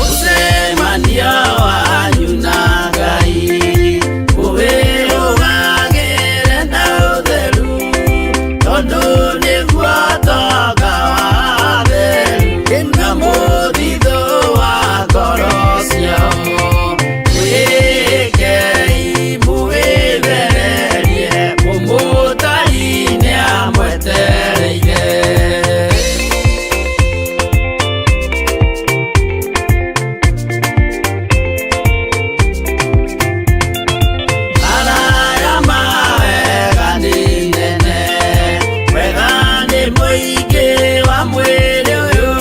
Mũcemanio wanyu na Ngai ũwĩrũgagĩre na ũtheru, tondũ nĩguo tonga wa atheru na mũthithũ wa ngoro ciao. Mwĩkei mũwĩthererie, mũmũtari nĩamwetereire. Araya mawega nĩ nene, wega nĩ mũingĩ wa mwĩrĩ ũyũ,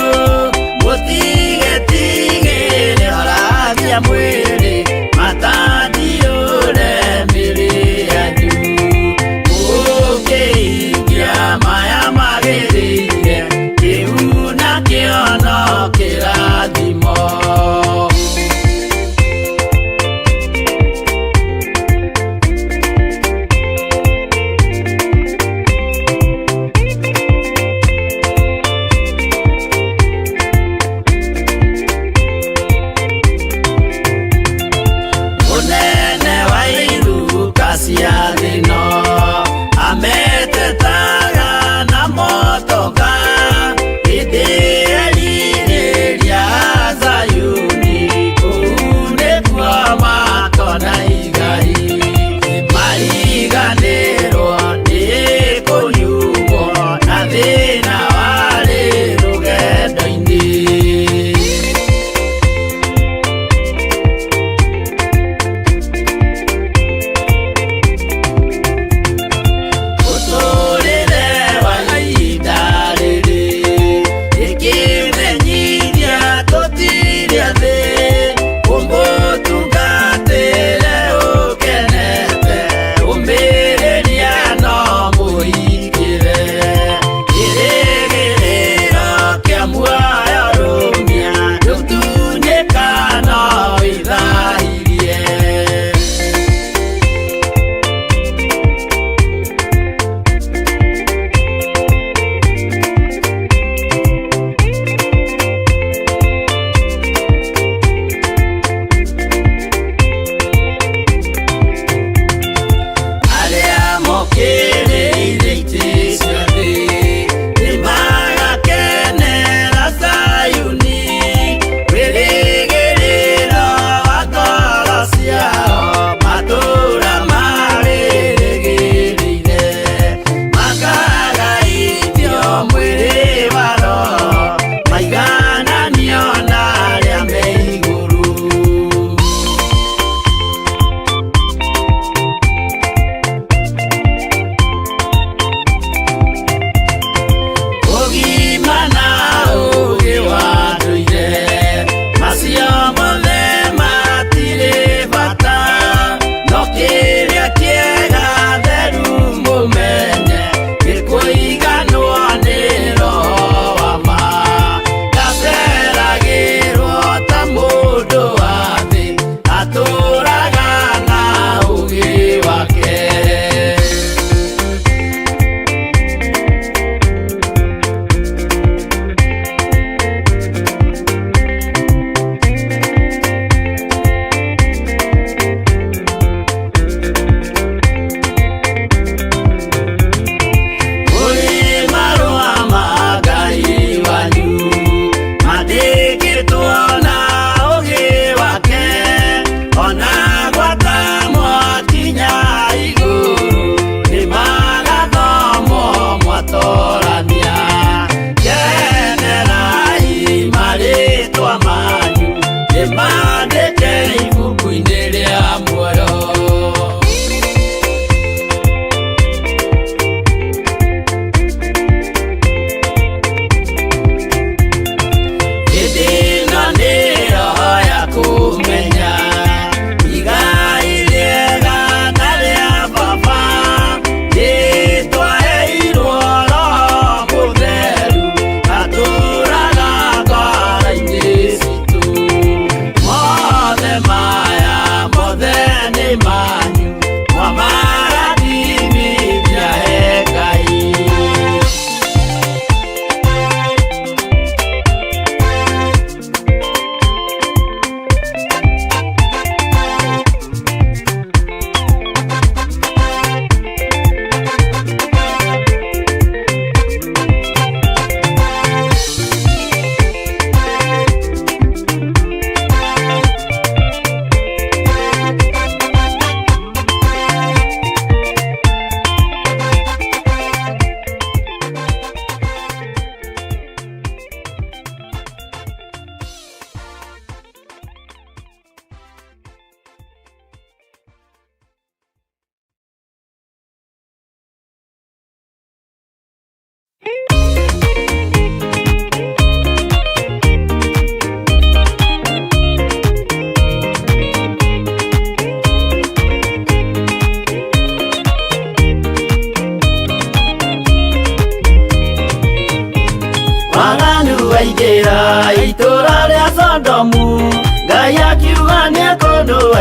mũtigetigĩre horagia mwĩrĩ, matandiũre mĩrĩ yanyu. Mũkĩhingia maya magĩrĩire, kĩu nakĩo no kĩrathimo. Mũnene wa iruka cia thĩno ametetaga na motoka, hĩndĩ erirĩria Zayuni, kũu nĩkuo makona igai. Mariganĩrwo nĩ kũnyuo na thĩna warĩ rũgendo-inĩ. Mũtũrĩre wa ihinda rĩrĩ ĩkĩmenyithia tũtirĩ athĩ, ũmũtungatĩre ũkenete, ũmĩrĩria no mũhingĩre. Kĩrĩgĩrĩro kĩa muoyo rũmia, ndũtunyĩka no wĩthahirie. Arĩa mokĩrĩire itĩ cia thĩ nĩmagakenera Zayuni, wĩrĩgĩrĩro wa ngoro ciao, matũũra marĩrĩgĩrĩire, makagaithio mwĩrĩ wa roho, maigananio na arĩa me igũrũ. Ũgima na ũũgĩ wa ndũire, macio mothe matirĩ bata, no kĩrĩa kĩega theru mũmenye, nĩ kũiganwo nĩ roho wa ma. Ndaceragĩrwo ta mũndũ wa thĩ, atũũraga na ũũgĩ wake. Kũrĩ marũa ma Ngai wanyu mandĩkĩtwo na ũũgĩ wake, ona gwata mwakinya igũrũ nĩmagathomwo mwatorania. Kenerai marĩtwa manyu nĩmandĩke ibuku-inĩ rĩa muoyo. Hĩndĩ ĩno nĩyo ya kũmenya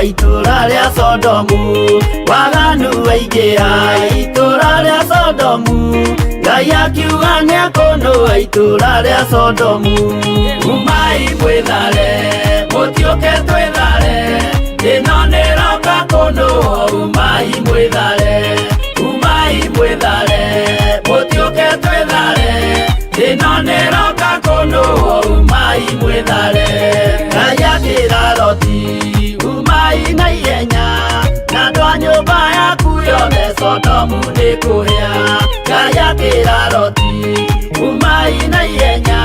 Itũra rĩa Sodomu, waganu waingĩha itũra rĩa Sodomu, Ngai akiuga nĩekũnũa itũra rĩa Sodomu. Umai mwĩthare, mũtiũke twĩthare, ĩno nĩroka kũnũhwo. Umai mwĩthare, umai mwĩthare, mũtiũke twĩthare, ĩno nĩroka kũnũhwo. Umai mwĩthare. Ngai akĩra Loti, umai na ihenya, na andũ a nyũmba yaku yothe, Sodomu nĩ kũhĩa. Ngai akĩra Loti, umai na ihenya,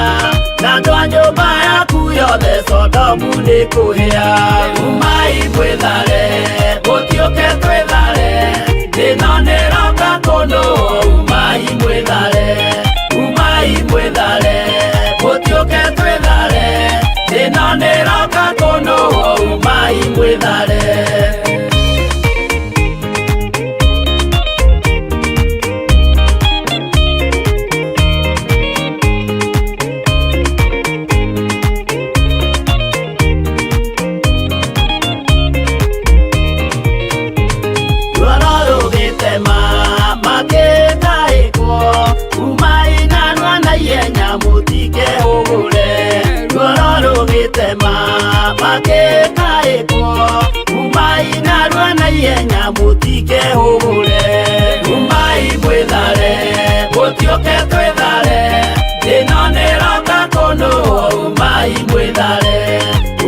na andũ a nyũmba yaku yothe, Sodomu nĩ kũhĩa. Umai mwĩthare, mũtiũke twĩthare, ĩno nĩroka kũnũhwo. Umai mwĩthare, umai mwĩthare, mũtiũke twĩthare, ĩno nĩroka kũnũhwo. Umai mwĩthare. Ruoro rũgĩtema makĩtaĩkwo, umai narua na ihenya mũtikehũgũre. Ruoro rũgĩtema makĩtaĩkwo, umai narua na ihenya mũtikehũgũre. Umai mwĩthare, mũtiũke twĩthare, ĩno nĩroka kũnũhwo. Umai mwĩthare,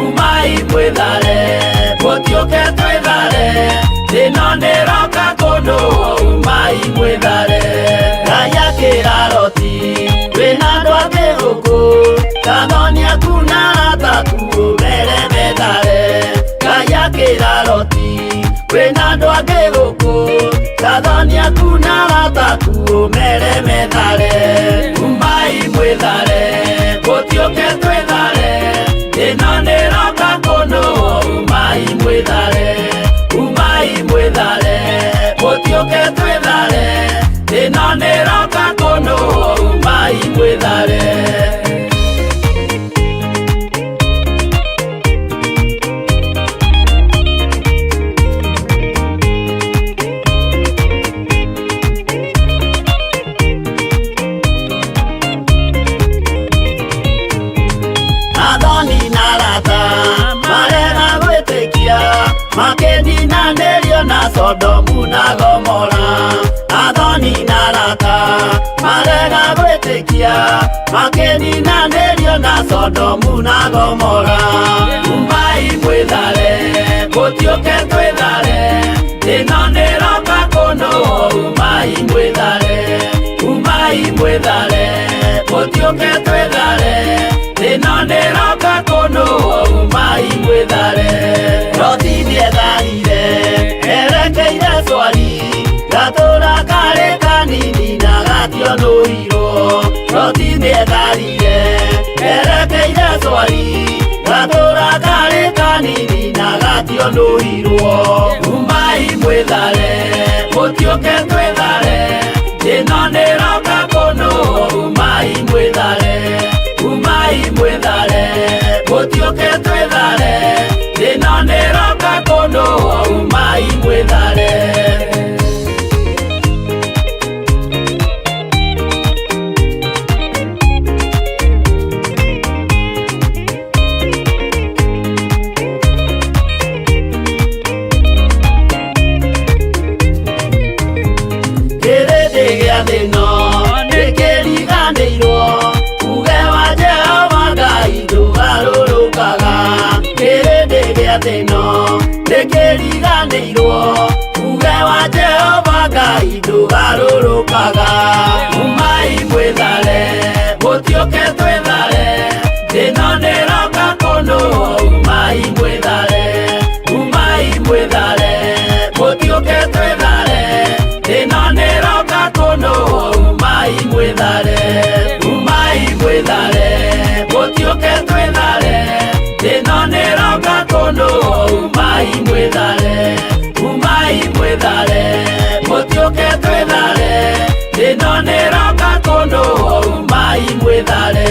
umai mwĩthare, mũtiũke twĩthare, ĩno nĩroka kũnũhwo. Umai mwĩthare. Ngai akĩra Loti, wĩna andũ angĩ gũkũ, kathoni aku na arata aku ũmere methare. Ngai akĩra Loti, wĩna andũ angĩ gũkũ, kathoni aku na arata aku ũmere methare. Umai mwĩthare, mũtiũke twĩthare, ĩno nĩroka kũnũhwo. Umai mwĩthare, umai mwĩthare, mũtiũke twĩthare, ĩno nĩroka kũnũhwo. Umai mwĩthare. Athoni na arata marega gwĩtĩkia, makĩninanĩrio na Sodomu na Gomora. Athoni na arata marega gwĩtĩkia, makĩninanĩrio na Sodomu na Gomora. Umai mwĩthare, mũtiũke twĩthare, ĩno nĩroka kũnũhwo. Umai mwĩthare, umai mwĩthare, mũtiũke twĩthare, ĩno nĩroka kũnũhwo. Umai mwĩthare. Loti nĩetharire erekeire Swari, gatũra karĩ kanini na gationũirwo. Loti nĩetharire erekeire Swari, gatũra karĩ kanini na gationũirwo. Umai mwĩthare, mũtiũke twĩthare, ĩno nĩroka kũnũhwo. Umai mwĩthare, umai mwĩthare, mũtiũke twĩthare, ĩno nĩroka kũnũhwo. Umai mwĩthare. Kĩrĩndĩ gĩa thĩno nĩkĩriganĩirwo, uge wa Jehova Ngai ndũgarũrũkaga. Kĩrĩndĩ gĩa thĩno nĩkĩriganĩirwo, uge wa Jehova Ngai ndũgarũrũkaga. Umai mwĩthare, mũtiũke twĩthare, ĩno nĩroka kũnũhwo. Umai mwĩthare, umai mwĩthare, mũtiũke twĩthare, ĩno nĩroka kũnũhwo. Umai mwĩthare, umai mwĩthare, mũtiũke twĩthare, ĩno nĩroka kũnũhwo. Umai mwĩthare, umai mwĩthare, mũtiũke twĩthare, ĩno nĩroka kũnũhwo. Umai mwĩthare.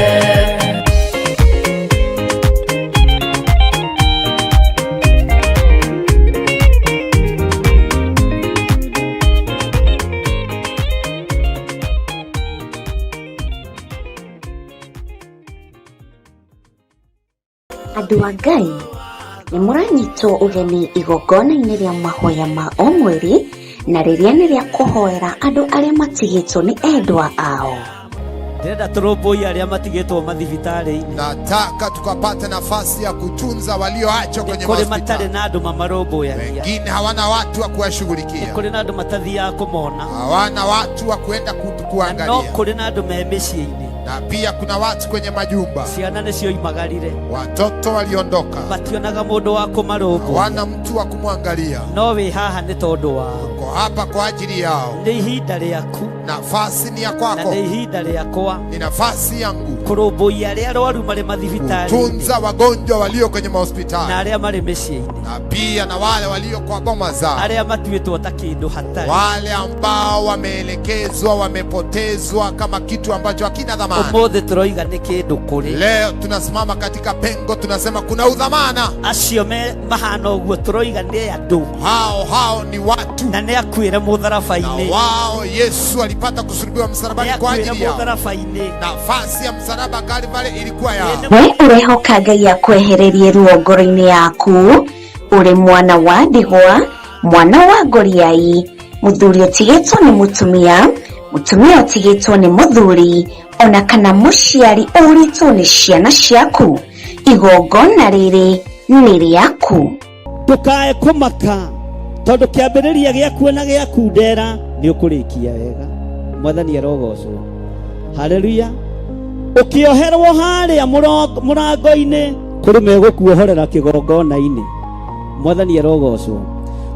Andũ a Ngai nĩ mũranyitwo ũgeni igongona-inĩ rĩa mahoya ma o mweri na rĩrĩa nĩ rĩa kũhoera andũ arĩa matigĩtwo nĩ endwa ao. Ndĩrenda tũrũmbũiye arĩa matigĩtwo mathibitarĩ-inĩ. Nataka tukapate nafasi ya kutunza walioachwa kwenye Kũrĩ matarĩ mahospitali. na andũ mamarũmbũyagia. Wengine hawana watu wa kuwashughulikia, Kũrĩ na andũ matathiaga kũmona. hawana watu wa kuenda Na no kuangalia, kũrĩ na andũ me mĩciĩ-inĩ. na pia kuna watu kwenye majumba, Ciana nĩcio imagarire. watoto waliondoka, Mationaga mũndũ wa kũmarũmbũiya. hawana mtu wa kumwangalia. No wĩ haha nĩ tondũ wao. Uko hapa kwa ajili yao. Nĩ ihinda rĩaku Nafasi ni ya na kwako, nĩ ihinda rĩakwa ni nafasi yangu kũrũmbũiya arĩa arwaru marĩ mathibitarĩ-inĩ kutunza wagonjwa walio kwenye na mahospitali arĩa marĩ mĩciĩ-inĩ, na pia na wale walio kwa boma zao, arĩa matuĩtwo ta kĩndũ hatarĩ. wale ambao wameelekezwa, wamepotezwa kama kitu ambacho hakina dhamana. Ũmũthĩ tũroiga nĩ kĩndũ kũrĩ Leo tunasimama katika pengo, tunasema kuna udhamana. acio me mahana ũguo, tũroiga nĩ andũ Hao hao ni watu, na nĩ akuĩre na mũtharaba-inĩ, wao Yesu alipata kusulubiwa nĩ msalabani kwa akuĩre ajili yao. mũtharaba-inĩ. Nafasi ya msalaba Kalvari ilikuwa yao. We ũrehoka Ngai akwehererie ruo ngoro-inĩ yaku ũrĩ mwana wa ndigwa, mwana wa ngoriai, mũthuri ũtigĩtwo nĩ mũtumia, mũtumia ũtigĩtwo nĩ mũthuri, ona kana mũciari ũrĩtwo nĩ ciana ciaku. Igongona rĩrĩ nĩ rĩaku. Ndũkae kũmaka tondũ kĩambĩrĩria gĩaku na gĩaku ndera nĩ ũkũrĩkia wega. Mwathani arogocwo. Haleluya. Ũkĩoherwo harĩa mũrango-inĩ kũrĩ megũkuohorera kĩgongona-inĩ. Mwathani arogocwo.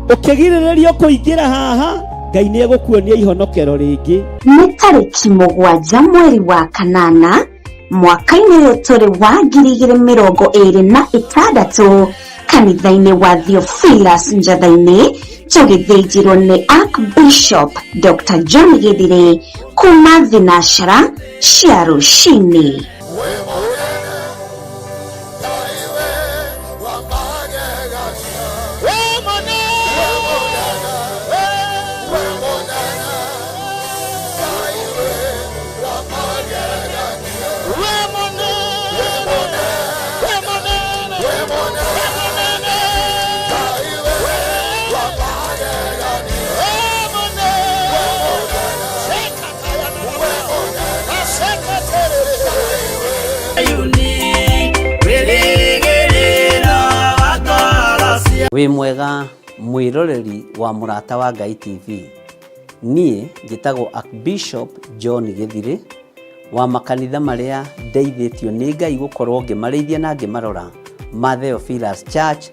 Ũkĩgirĩrĩrio kũingĩra haha, Ngai nĩ egũkuonia ihonokero rĩngĩ. Nĩ tarĩki 7 mweri wa kanana mwaka-inĩ ũyũ tũrĩ wa 2026 kanitha-inĩ wa Theophilus Njatha-inĩ tũgĩthĩnjĩrwo nĩ Archbishop Dr. John Githire kuma thinacara cia rũcinĩ. Wĩ mwega mwĩroreri wa Mũrata wa Ngai TV. Niĩ njĩtagwo Archbishop John Githire wa makanitha marĩa ndeithĩtio nĩ Ngai gũkorwo ngĩmarĩithia na ngĩmarora ma Theophilus Church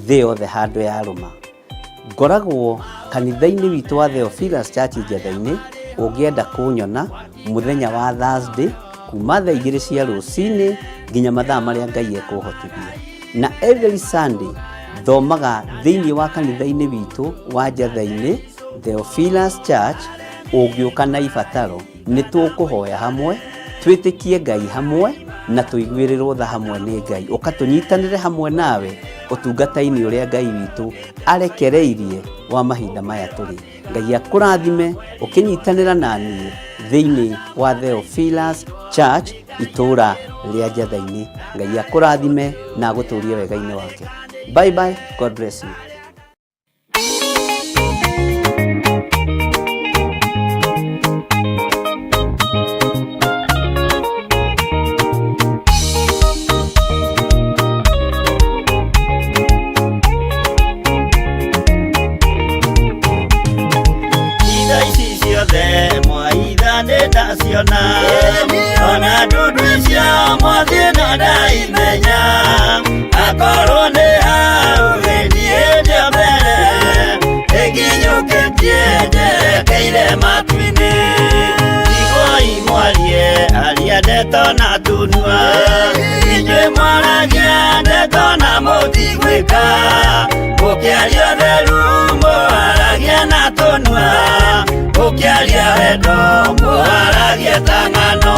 thĩ yothe handũ ya rũma. Ngoragwo kanitha-inĩ witũ wa Theophilus Church Njatha-inĩ. Ũngĩenda kũnyona mũthenya wa Thursday kuma thaa 2 cia rũcinĩ nginya mathaa marĩa Ngai ekũhotithia. Na every Sunday thomaga thĩinĩ wa kanitha-inĩ witũ wa Njatha-inĩ Theophilus Church. Ũngĩũka na ibataro nĩ tũkũhoya hamwe, twĩtĩkie Ngai hamwe na tũiguĩrĩrwo tha hamwe nĩ Ngai. Ũka tũnyitanĩre hamwe nawe ũtungata-inĩ ũrĩa Ngai witũ arekereirie wa mahinda maya tũrĩ. Ngai akũrathime ũkĩnyitanĩra na niĩ thĩinĩ wa Theophilus Church itũũra rĩa Njatha-inĩ. Ngai akũrathime na agũtũrie wega-inĩ wake. Bye bye, God bless you. Itha ici ciothe mwaitha nĩ ndaciona, ona ndundu icio mwathiĩ no ndaimenya. Akorwo nĩ hau gĩthiĩ ndĩ mbere ĩnginyũkĩtie njerekeire matu-inĩ. Iguai mwarie aria ndeto na tunua, inyuĩ mwaragia ndeto na mũtigwĩka. Mũkĩaria ũtheru mũharagia na tũnua, mũkĩaria wendo mũharagia ta ng'ano.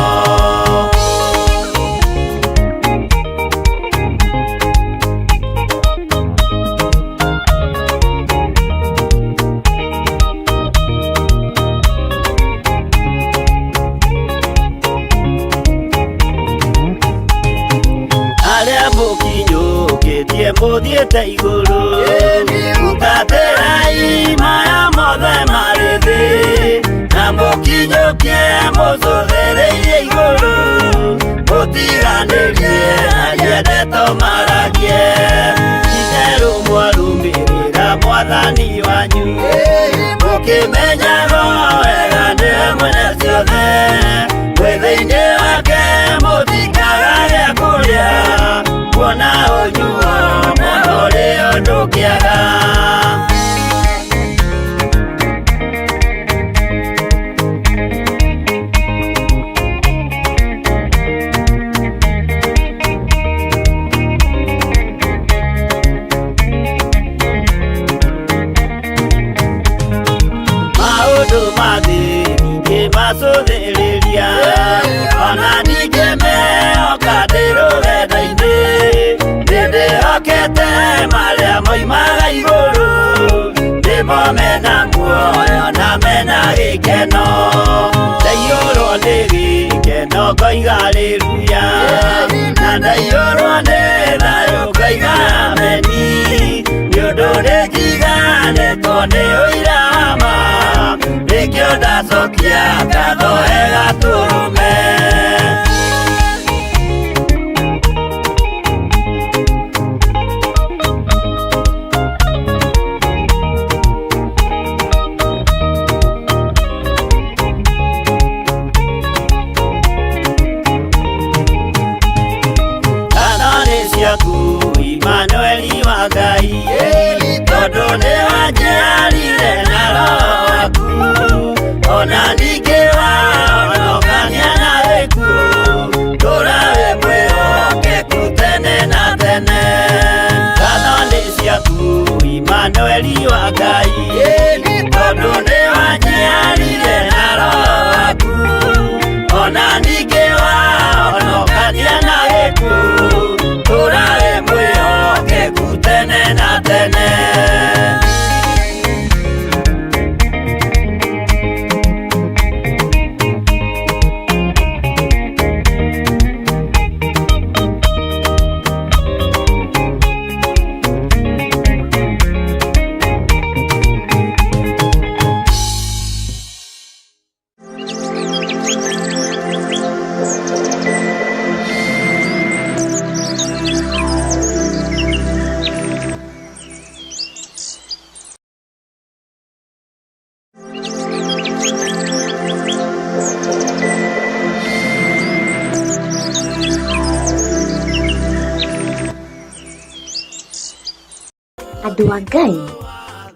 Arĩa mũkinyũ Mũthiĩte igũrũ Hutatĩrai maya mothe marĩ thĩ Na mũkinyũkie mũcũthĩrĩirie igũrũ Mũtiganĩrie aria ndeto maragie Itherũ mwarũmĩrĩra mwathani wanyu Mũkĩmenyaga wega nĩwe mwene ciothe Mwĩ thĩinĩ wake mũtikaga gĩa kũrĩa Kuona ũnyuo na ũrĩo ndũkĩaga. Maũndũ ma thĩ ningĩ macũthĩrĩria ona ningĩ mehoka ndĩ rũgendo-inĩ nĩndĩhokete marĩa moimaga igũrũ nĩmo mena muoyo na mena gĩkeno ndaiyũrwo nĩ gĩkeno ngoiga haleluya na ndaiyũrwo nĩ thayũ ngoiga ameni nĩ ũndũ nĩnjiganĩtwo nĩ ũira wa ma nĩkĩo ndacokia ngatho wega tũrũme. Ngatho nĩ ciaku Imanueli wa Ngai tondũ nĩ wanjiarire na roho waku ona ningĩ wahonokania na gĩkuũ ndũra wĩ mwĩhokeku tene na tene. Ngatho nĩ ciaku Imanueli wa Ngai tondũ nĩ wanjiarire na roho waku ona ningĩ wahonokania na gĩkuũ ndũra wĩ mwĩhokeku tene na tene. Andũ a Ngai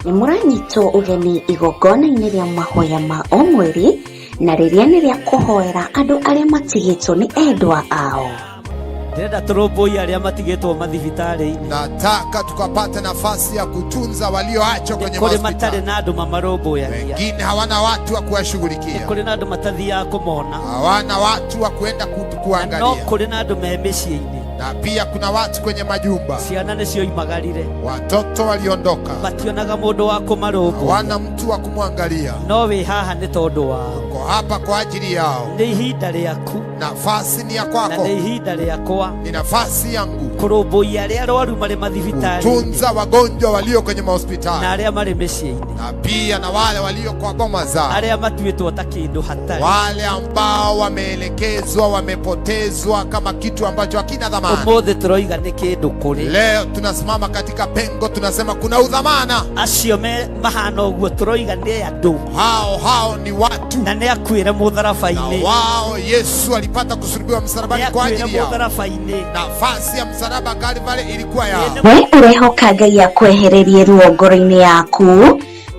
nĩ mũranyitwo ũgeni igongona-inĩ rĩa mahoya ma o mweri na rĩrĩa nĩ rĩa kũhoera andũ arĩa matigĩtwo nĩ endwa ao. Ndĩrenda tũrũmbũiye arĩa matigĩtwo mathibitarĩ-inĩ. Nataka tukapate nafasi ya kutunza walioachwa kwenye Kũrĩ matarĩ mahospitali. na andũ mamarũmbũyagia. Wengine hawana watu wa kuwashughulikia, Kũrĩ na andũ matathiaga kũmona. hawana watu wa kuenda Na no kuangalia, kũrĩ na andũ me mĩciĩ-inĩ. na pia kuna watu kwenye majumba, Ciana nĩcioimagarire. watoto waliondoka, Mationaga mũndũ wa kũmarũmbũiya. hawana mtu wa kumwangalia. No wĩ haha nĩ tondũ wao. Uko hapa kwa ajili yao. Nĩ ihinda rĩaku Nafasi ni ya na kwako, nĩ ihinda rĩakwa ni nafasi yangu kũrũmbũiya arĩa arwaru marĩ mathibitarĩ-inĩ kutunza wagonjwa walio kwenye na mahospitali arĩa marĩ mĩciĩ-inĩ, na pia na wale walio kwa boma zao, arĩa matuĩtwo ta kĩndũ hatarĩ. wale ambao wameelekezwa, wamepotezwa kama kitu ambacho hakina dhamana. Ũmũthĩ tũroiga nĩ kĩndũ kũrĩ Leo tunasimama katika pengo, tunasema kuna udhamana. acio me mahana ũguo tũroiga nĩ andũ Hao hao ni watu, na nĩ akuĩre na mũtharaba-inĩ, wao Yesu alipata kusulubiwa nĩ msalabani kwa akuĩre ajili yao. mũtharaba-inĩ. Nafasi ya msalaba Kalvari ilikuwa yao. We ũrehoka Ngai akwehererie ruo ngoro-inĩ yaku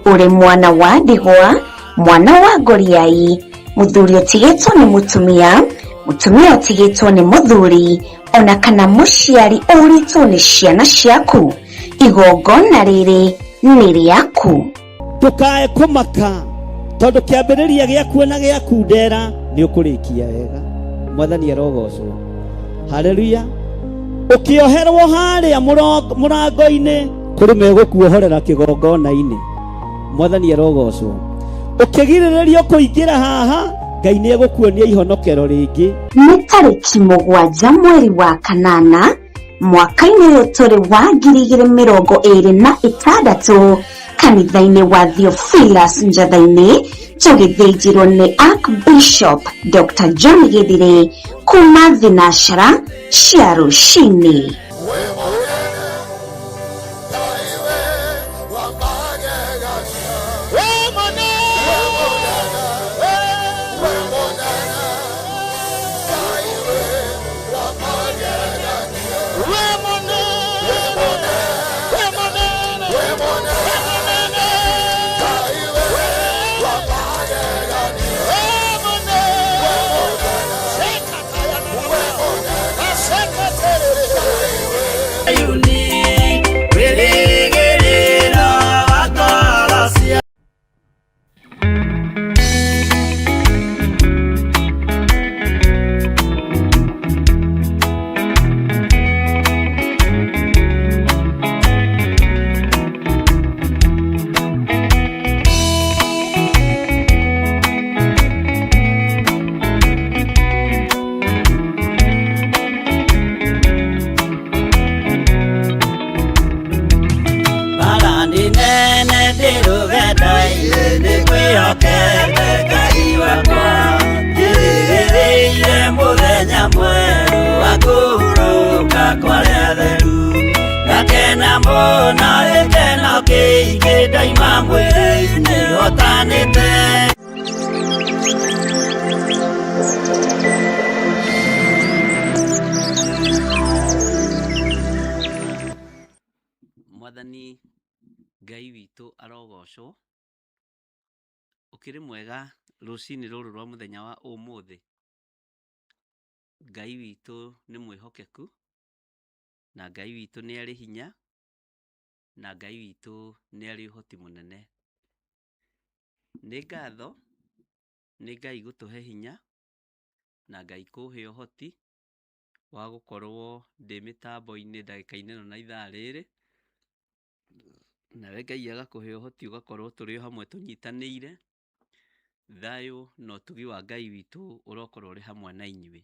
ũrĩ mwana wa ndigwa mwana wa ngoriai mũthuri ũtigĩtwo nĩ mũtumia mũtumia ũtigĩtwo nĩ mũthuri ona kana mũciari ũrĩtwo nĩ ciana ciaku igongona rĩrĩ nĩ rĩaku. Ndũkae kũmaka tondũ kĩambĩrĩria gĩaku na gĩaku ndera nĩ ũkũrĩkia wega. Mwathani arogocwo. Haleluya. Ũkĩoherwo harĩa mũrango-inĩ kũrĩ megũkuohorera kĩgongona-inĩ. Mwathani arogocwo. Ũkĩgirĩrĩrio kũingĩra haha Ngai nĩ egũkuonia ihonokero rĩngĩ. Nĩ tarĩki 7 mweri wa kanana Mwaka-inĩ ũyũ tũrĩ wa 2026 kanitha-inĩ wa Theophilus Njatha-inĩ, tũgĩthĩnjirwo nĩ Archbishop Dr. John Gĩthirĩ kuma thinashara cia rũcinĩ. Bara nĩ nene ndĩrũgenda-inĩ nĩngwĩhokete Ngai wakwa, njĩrĩgĩrĩire mũthenya mwerũ wa kũhurũka kwa arĩa atheru. Ngakena mũno gĩkeno kĩingĩ ndaima mwĩrĩ-inĩ hotanĩte. Mwathani Ngai witũ arogocwo. Ũkĩrĩ mwega rũcinĩ rũrũ rwa mũthenya wa ũmũthĩ. Ngai witũ nĩ mwĩhokeku, na Ngai witũ nĩ arĩ hinya, na Ngai witũ nĩ arĩ ũhoti mũnene. Nĩ ngatho nĩ Ngai gũtũhe hinya, na Ngai kũhe ũhoti wa gũkorwo ndĩ mĩtambo-inĩ ndagĩka-inĩ ĩno na ithaa rĩrĩ, nawe Ngai agakũhe ũhoti ũgakorwo tũrĩ o hamwe tũnyitanĩire. Thayũ na ũtugi wa Ngai witũ ũrokorwo ũrĩ hamwe na inyuĩ.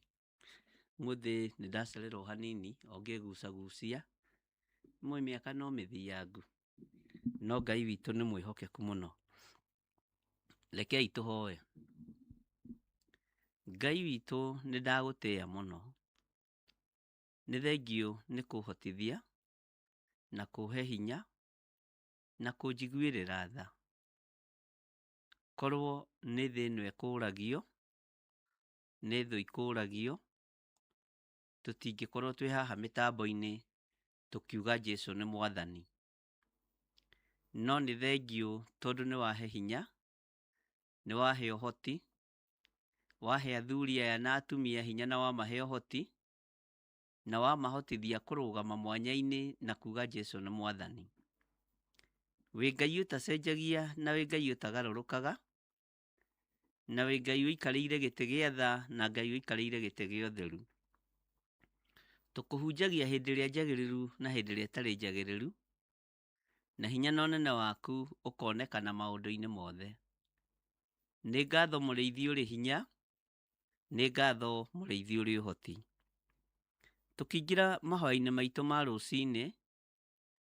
Ũmũthĩ nĩ ndacererwo hanini o ngĩgucagucia, nĩmũĩ mĩaka no mĩthiangu, no Ngai witũ nĩ mwĩhokeku mũno. Rekei tũhoe. Ngai witũ nĩ ndagũtĩĩa mũno, nĩ thengiũ nĩ kũhotithia na kũhe hinya na kũnjiguĩrĩra tha. Korwo nĩ thĩ ĩno ĩkũragio, nĩ thũ ikũragio, tũtingĩkorwo twĩ haha mĩtambo-inĩ tũkiuga Jesũ nĩ mwathani. No nĩ thengiũ tondũ nĩ wahe hinya, nĩ wahe ũhoti, wahe athuri aya na atumia hinya na wamahe ũhoti, na wamahotithia kũrũgama mwanya-inĩ na kuga Jesũ nĩ mwathani. Wĩ Ngai ũtacenjagia na wĩ Ngai ũtagarũrũkaga, na wĩ Ngai ũikarĩire gĩtĩ gĩa tha na Ngai ũikarĩire gĩtĩ gĩa ũtheru. Tũkũhunjagia hĩndĩ ĩrĩa njagĩrĩru na hĩndĩ ĩrĩa ĩtarĩ njagĩrĩru, na hinya na ũnene waku ũkonekana maũndũ-inĩ mothe. Nĩ ngatho mũrĩithi ũrĩ hinya, nĩ ngatho mũrĩithi ũrĩ ũhoti. Tũkĩingĩra mahoya-inĩ maitũ ma rũcinĩ,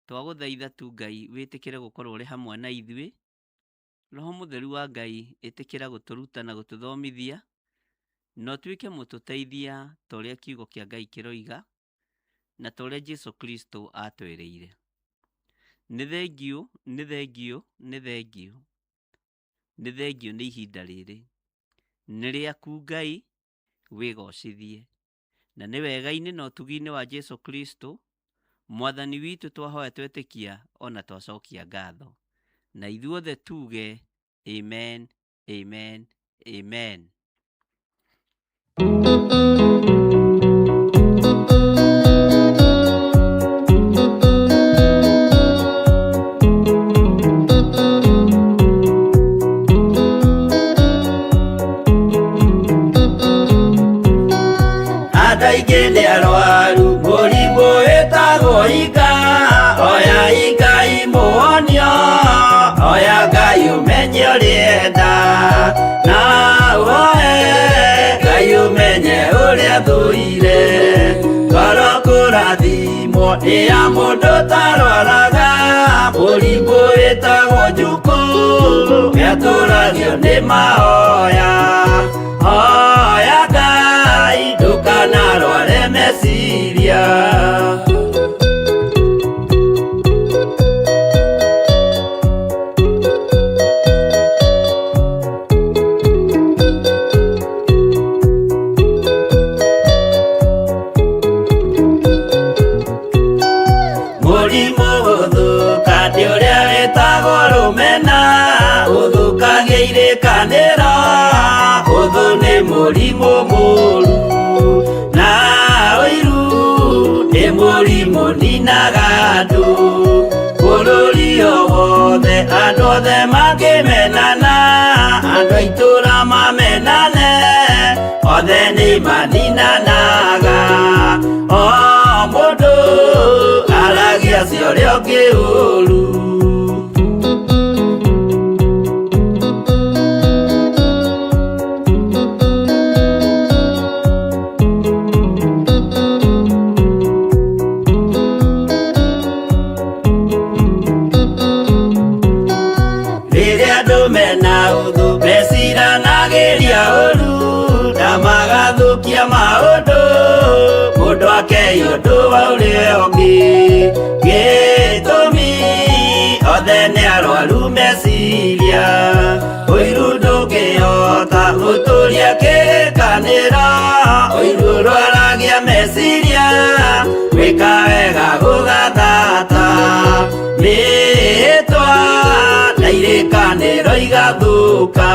twagũthaitha tu Ngai wĩtĩkĩre gũkorwo ũrĩ hamwe na ithuĩ. Roho mũtheru wa Ngai ĩtĩkĩra gũtũruta na gũtũthomithia, na ũtuĩke mũtũteithia ta ũrĩa kiugo kĩa Ngai kĩroiga, na ta ũrĩa Jesu Kristo atwĩrĩire. Nĩ thengiũ, nĩ thengiũ, nĩ thengiũ. Nĩ thengiũ nĩ ihinda rĩrĩ. Nĩ rĩaku Ngai, wĩgocithie. Na nĩ wega-inĩ na ũtugi-inĩ wa Jesu Kristo, mwathani witũ twahoya twetĩkia ona twacokia ngatho. Na ithuothe tuge amen, amen, amen. Andũ aingĩ nĩ arwaru mũrimũ wĩtagwo ika, oya Ngai mũhonio, oya Ngai ũmenye ũrĩenda, na ũhoe Ngai ũmenye Nĩ ya mũndũ tarwaraga mũrimũ wĩtagwo njukũ gĩatũragio nĩ mahoya hoya Ngai ndũkanarware meciria. Mũrimũ gũthũka nĩ ũrĩa wĩtagwo rũmena ũthũkagia irĩkanĩro ũthũ nĩ mũrimũ mũru na ũiru nĩ mũrimũ ninaga andũ bũrũri o wothe andũ othe mangĩmenana andũ a itũũra mamenane othe nĩ maninanaga o mũndũ aragia cia ũrĩa ũngĩ ũru. Rĩrĩa andũ mena ũthũ meciranagĩria ũru na magathũkia maũndũ mũndũ akei ũndũ wa ũrĩa ũngĩ gĩtũmi othe nĩ arwaru meciria ũiru ndũngĩhota gũtũria kĩrĩkanĩro ũiru ũrwaragia meciria gwĩka wega gũgathata mĩhĩtwa na irĩkanĩro igathũka.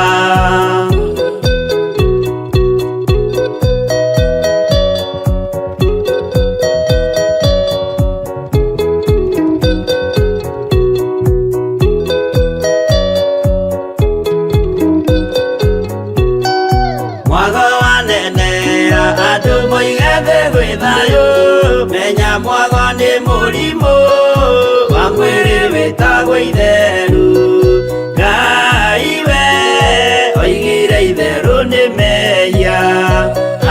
Mwago wanenera andũ moige thĩ gwĩ thayũ menya mwago nĩ mũrimũ wa mwĩrĩ wĩtagwo itheru Ngai we oigire itherũ nĩ mehia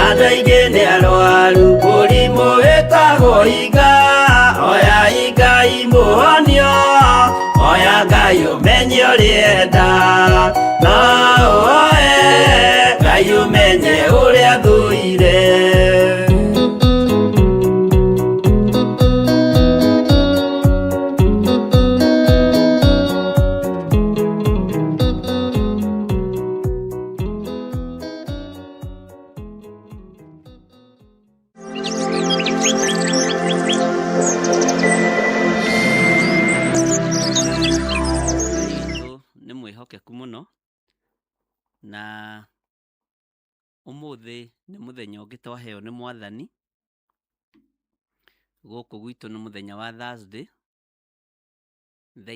andũ aingĩ nĩ arwaru mũrimũ wĩtagwo iga oya Ngai mũhonio oya Ngai ũmenye ũrĩa enda no ũoe Ngai ũmenye ũrĩa thũire. Ngai witũ nĩ mwĩhokeku mũno na ũmũthĩ nĩ mũthenya ũngĩ twaheo nĩ Mwathani. Gũkũ gwitũ nĩ mũthenya wa Thursday thaa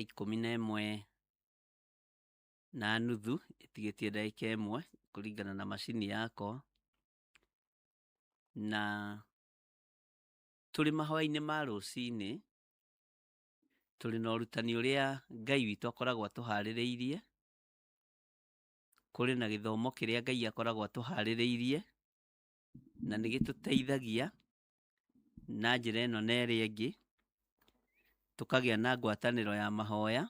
11:30 ĩtigĩtie ndagĩka 1 kũringana na macini yakwa, na tũrĩ mahoya-inĩ ma rũcinĩ tũrĩ na ũrutani ũrĩa Ngai witũ akoragwo atũharĩrĩirie, kũrĩ na gĩthomo kĩrĩa Ngai akoragwo atũharĩrĩirie na nĩ gĩtũteithagia na njĩra ĩno na ĩrĩa ĩngĩ, tũkagĩa na ngwatanĩro ya mahoya,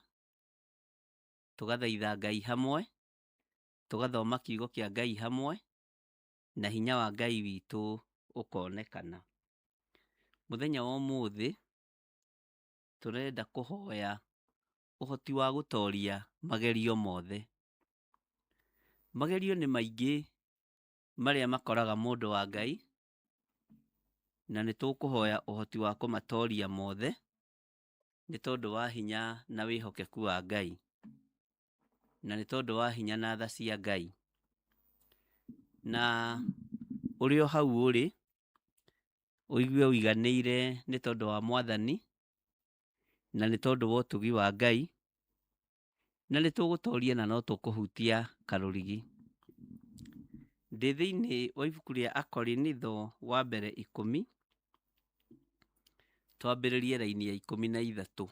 tũgathaitha Ngai hamwe, tũgathoma kiugo kĩa Ngai hamwe, na hinya wa Ngai witũ ũkonekana. Mũthenya wa ũmũthĩ tũrenda kũhoya ũhoti wa gũtoria magerio mothe. Magerio nĩ maingĩ marĩa makoraga mũndũ wa Ngai, na nĩ tũkũhoya ũhoti wa kũmatoria mothe nĩ tondũ wa hinya na wĩhokeku wa Ngai, na nĩ tondũ wa hinya na tha cia Ngai. Na ũrĩ o hau ũrĩ, ũigue ũiganĩire nĩ tondũ wa Mwathani, na nĩ tondũ wa ũtugi wa Ngai, na nĩ tũgũtoria na no tũkũhutia karũrigi. Ndĩ thĩinĩ wa ibuku rĩa Akorinitho wa mbere 10, twambĩrĩrie raini ya 13.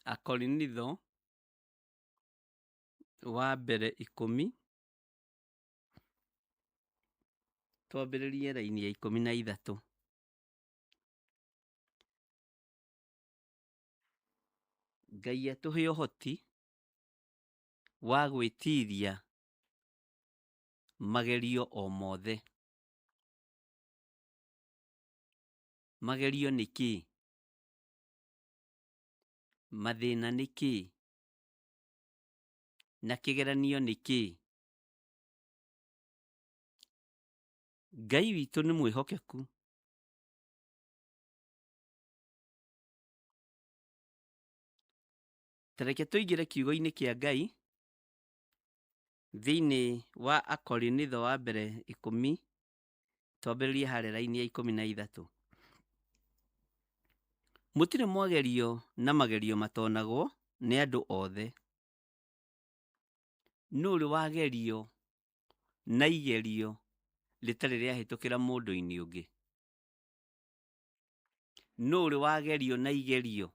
Akorinitho wa mbere 10, twambĩrĩrie raini ya 13. Ngai atũhe ũhoti wa gwĩtiria magerio o mothe. Magerio nĩ kĩĩ? Mathĩna nĩ kĩĩ? Na kĩgeranio nĩ kĩĩ? Ngai witũ nĩ mwĩhokeku. Ta reke tũingĩre kiugo-inĩ kĩa Ngai thĩinĩ wa Akorinitho wa mbere 10, twambĩrĩrie harĩa raini ya 13. Mũtirĩ mwagerio na magerio matonagwo nĩ andũ othe. Nũ ũrĩ wagerio na igerio rĩtarĩ rĩahĩtũkĩra mũndũ-inĩ ũngĩ? Nũ ũrĩ wagerio na igerio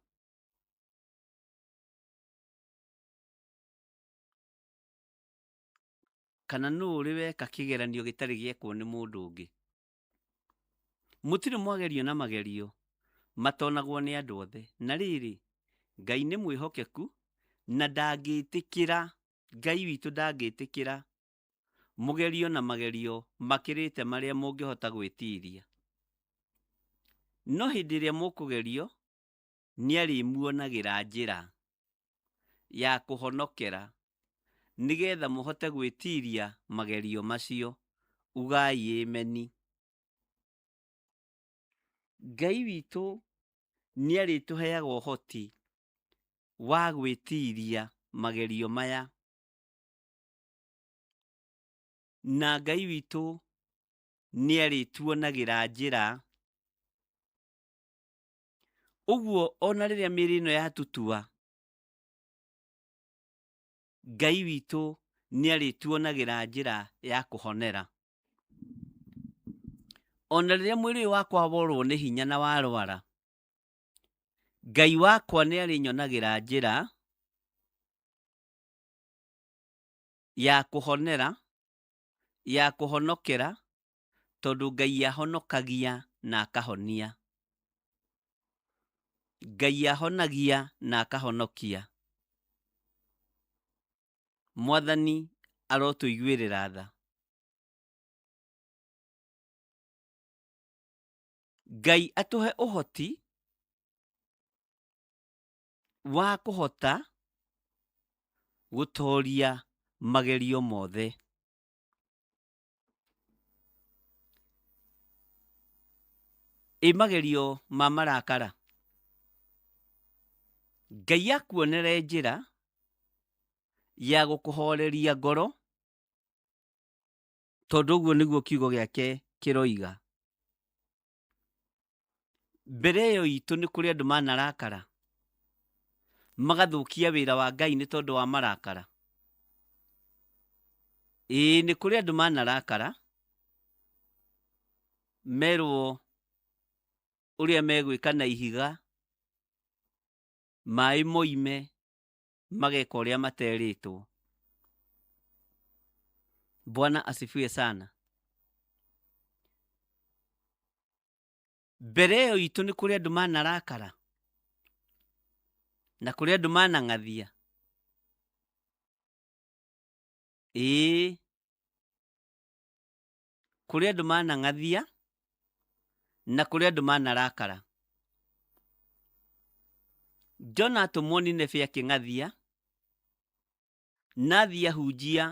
kana nũ ũrĩ weka kĩgeranio gĩtarĩ gĩekwo nĩ mũndũ ũngĩ? Mũtirĩ mwagerio na magerio matonagwo nĩ andũ othe. Na rĩrĩ, Ngai nĩ mwĩhokeku na ndangĩtĩkĩra, Ngai witũ ndangĩtĩkĩra mũgerio na magerio makĩrĩte marĩa mũngĩhota gwĩtiria. No hĩndĩ ĩrĩa mũkũgerio, nĩarĩmuonagĩra njĩra ya kũhonokera nĩgetha mũhote gwĩtiria magerio macio. Ugai ĩmeni. Ngai witũ nĩarĩtũheaga ũhoti wa gwĩtiria magerio maya. Na Ngai witũ nĩarĩtuonagĩra njĩra. Ũguo ona rĩrĩa mĩĩrĩ ĩno yatutua, Ngai witũ nĩarĩtuonagĩra njĩra ya kũhonera. Ona rĩrĩa mwĩrĩ ũyũ wakwa worwo nĩ hinya na warwara, Ngai wakwa nĩarĩnyonagĩra njĩra ya kũhonera, ya kũhonokera, tondũ Ngai ahonokagia na akahonia. Ngai ahonagia na akahonokia. Mwathani arotũiguĩrĩra tha. Ngai atũhe ũhoti wa kũhota gũtoria magerio mothe. Ĩ magerio ma marakara? Ngai akuonere njĩra ya gũkũhoreria ngoro, tondũ ũguo nĩguo kiugo gĩake kĩroiga. Mbere ĩyo itũ nĩ kũrĩ andũ manarakara, magathũkia wĩra wa Ngai nĩ tondũ wa marakara. Ĩĩ nĩ kũrĩ andũ manarakara, merwo ũrĩa megwĩka na ihiga, maĩ moime, mageka ũrĩa materĩtwo. Bwana asifiwe sana. Mbere ĩyo itũ nĩ kũrĩ andũ manarakara na kũrĩ andũ manang'athia. Ĩĩ kũrĩ andũ manang'athia na kũrĩ andũ manarakara. Jona atũmwo Nineve akĩng'athia, na athiĩ ahunjia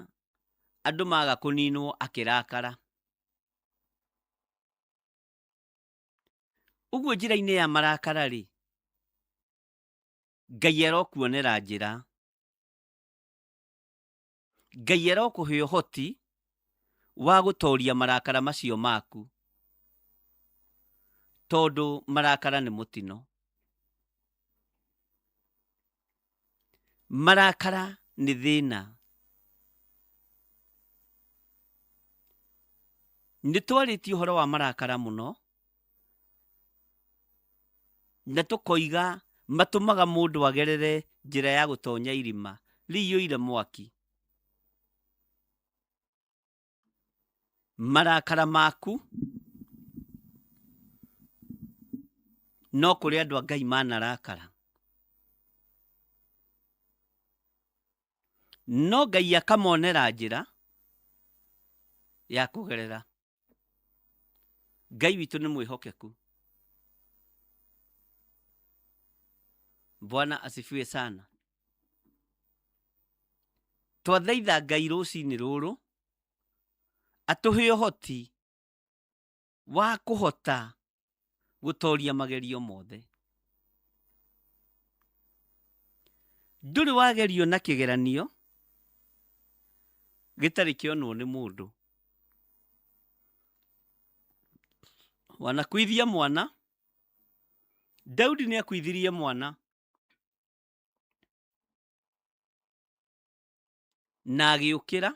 andũ maga kũninwo akĩrakara. Ũguo njĩra-inĩ ya marakara-rĩ, Ngai arokuonera njĩra. Ngai arokũhe ũhoti wa gũtoria marakara macio maku, tondũ marakara nĩ mũtino. Marakara nĩ thĩna. Nĩ twarĩtie ũhoro wa marakara mũno, na tũkoiga matũmaga mũndũ agerere njĩra ya gũtonya irima rĩiyũire mwaki. Marakara maku no kũrĩ andũ a Ngai manarakara. No Ngai akamonera njĩra ya kũgerera. Ngai witũ nĩ mwĩhokeku. Bwana asifiwe sana. Twathaitha Ngai rũcinĩ rũrũ atũhe ũhoti wa kũhota gũtoria magerio mothe. Ndũrĩ wagerio na kĩgeranio gĩtarĩ kĩonwo nĩ mũndũ. Wanakuithia mwana, Daudi nĩ akuithirie mwana na agĩũkĩra,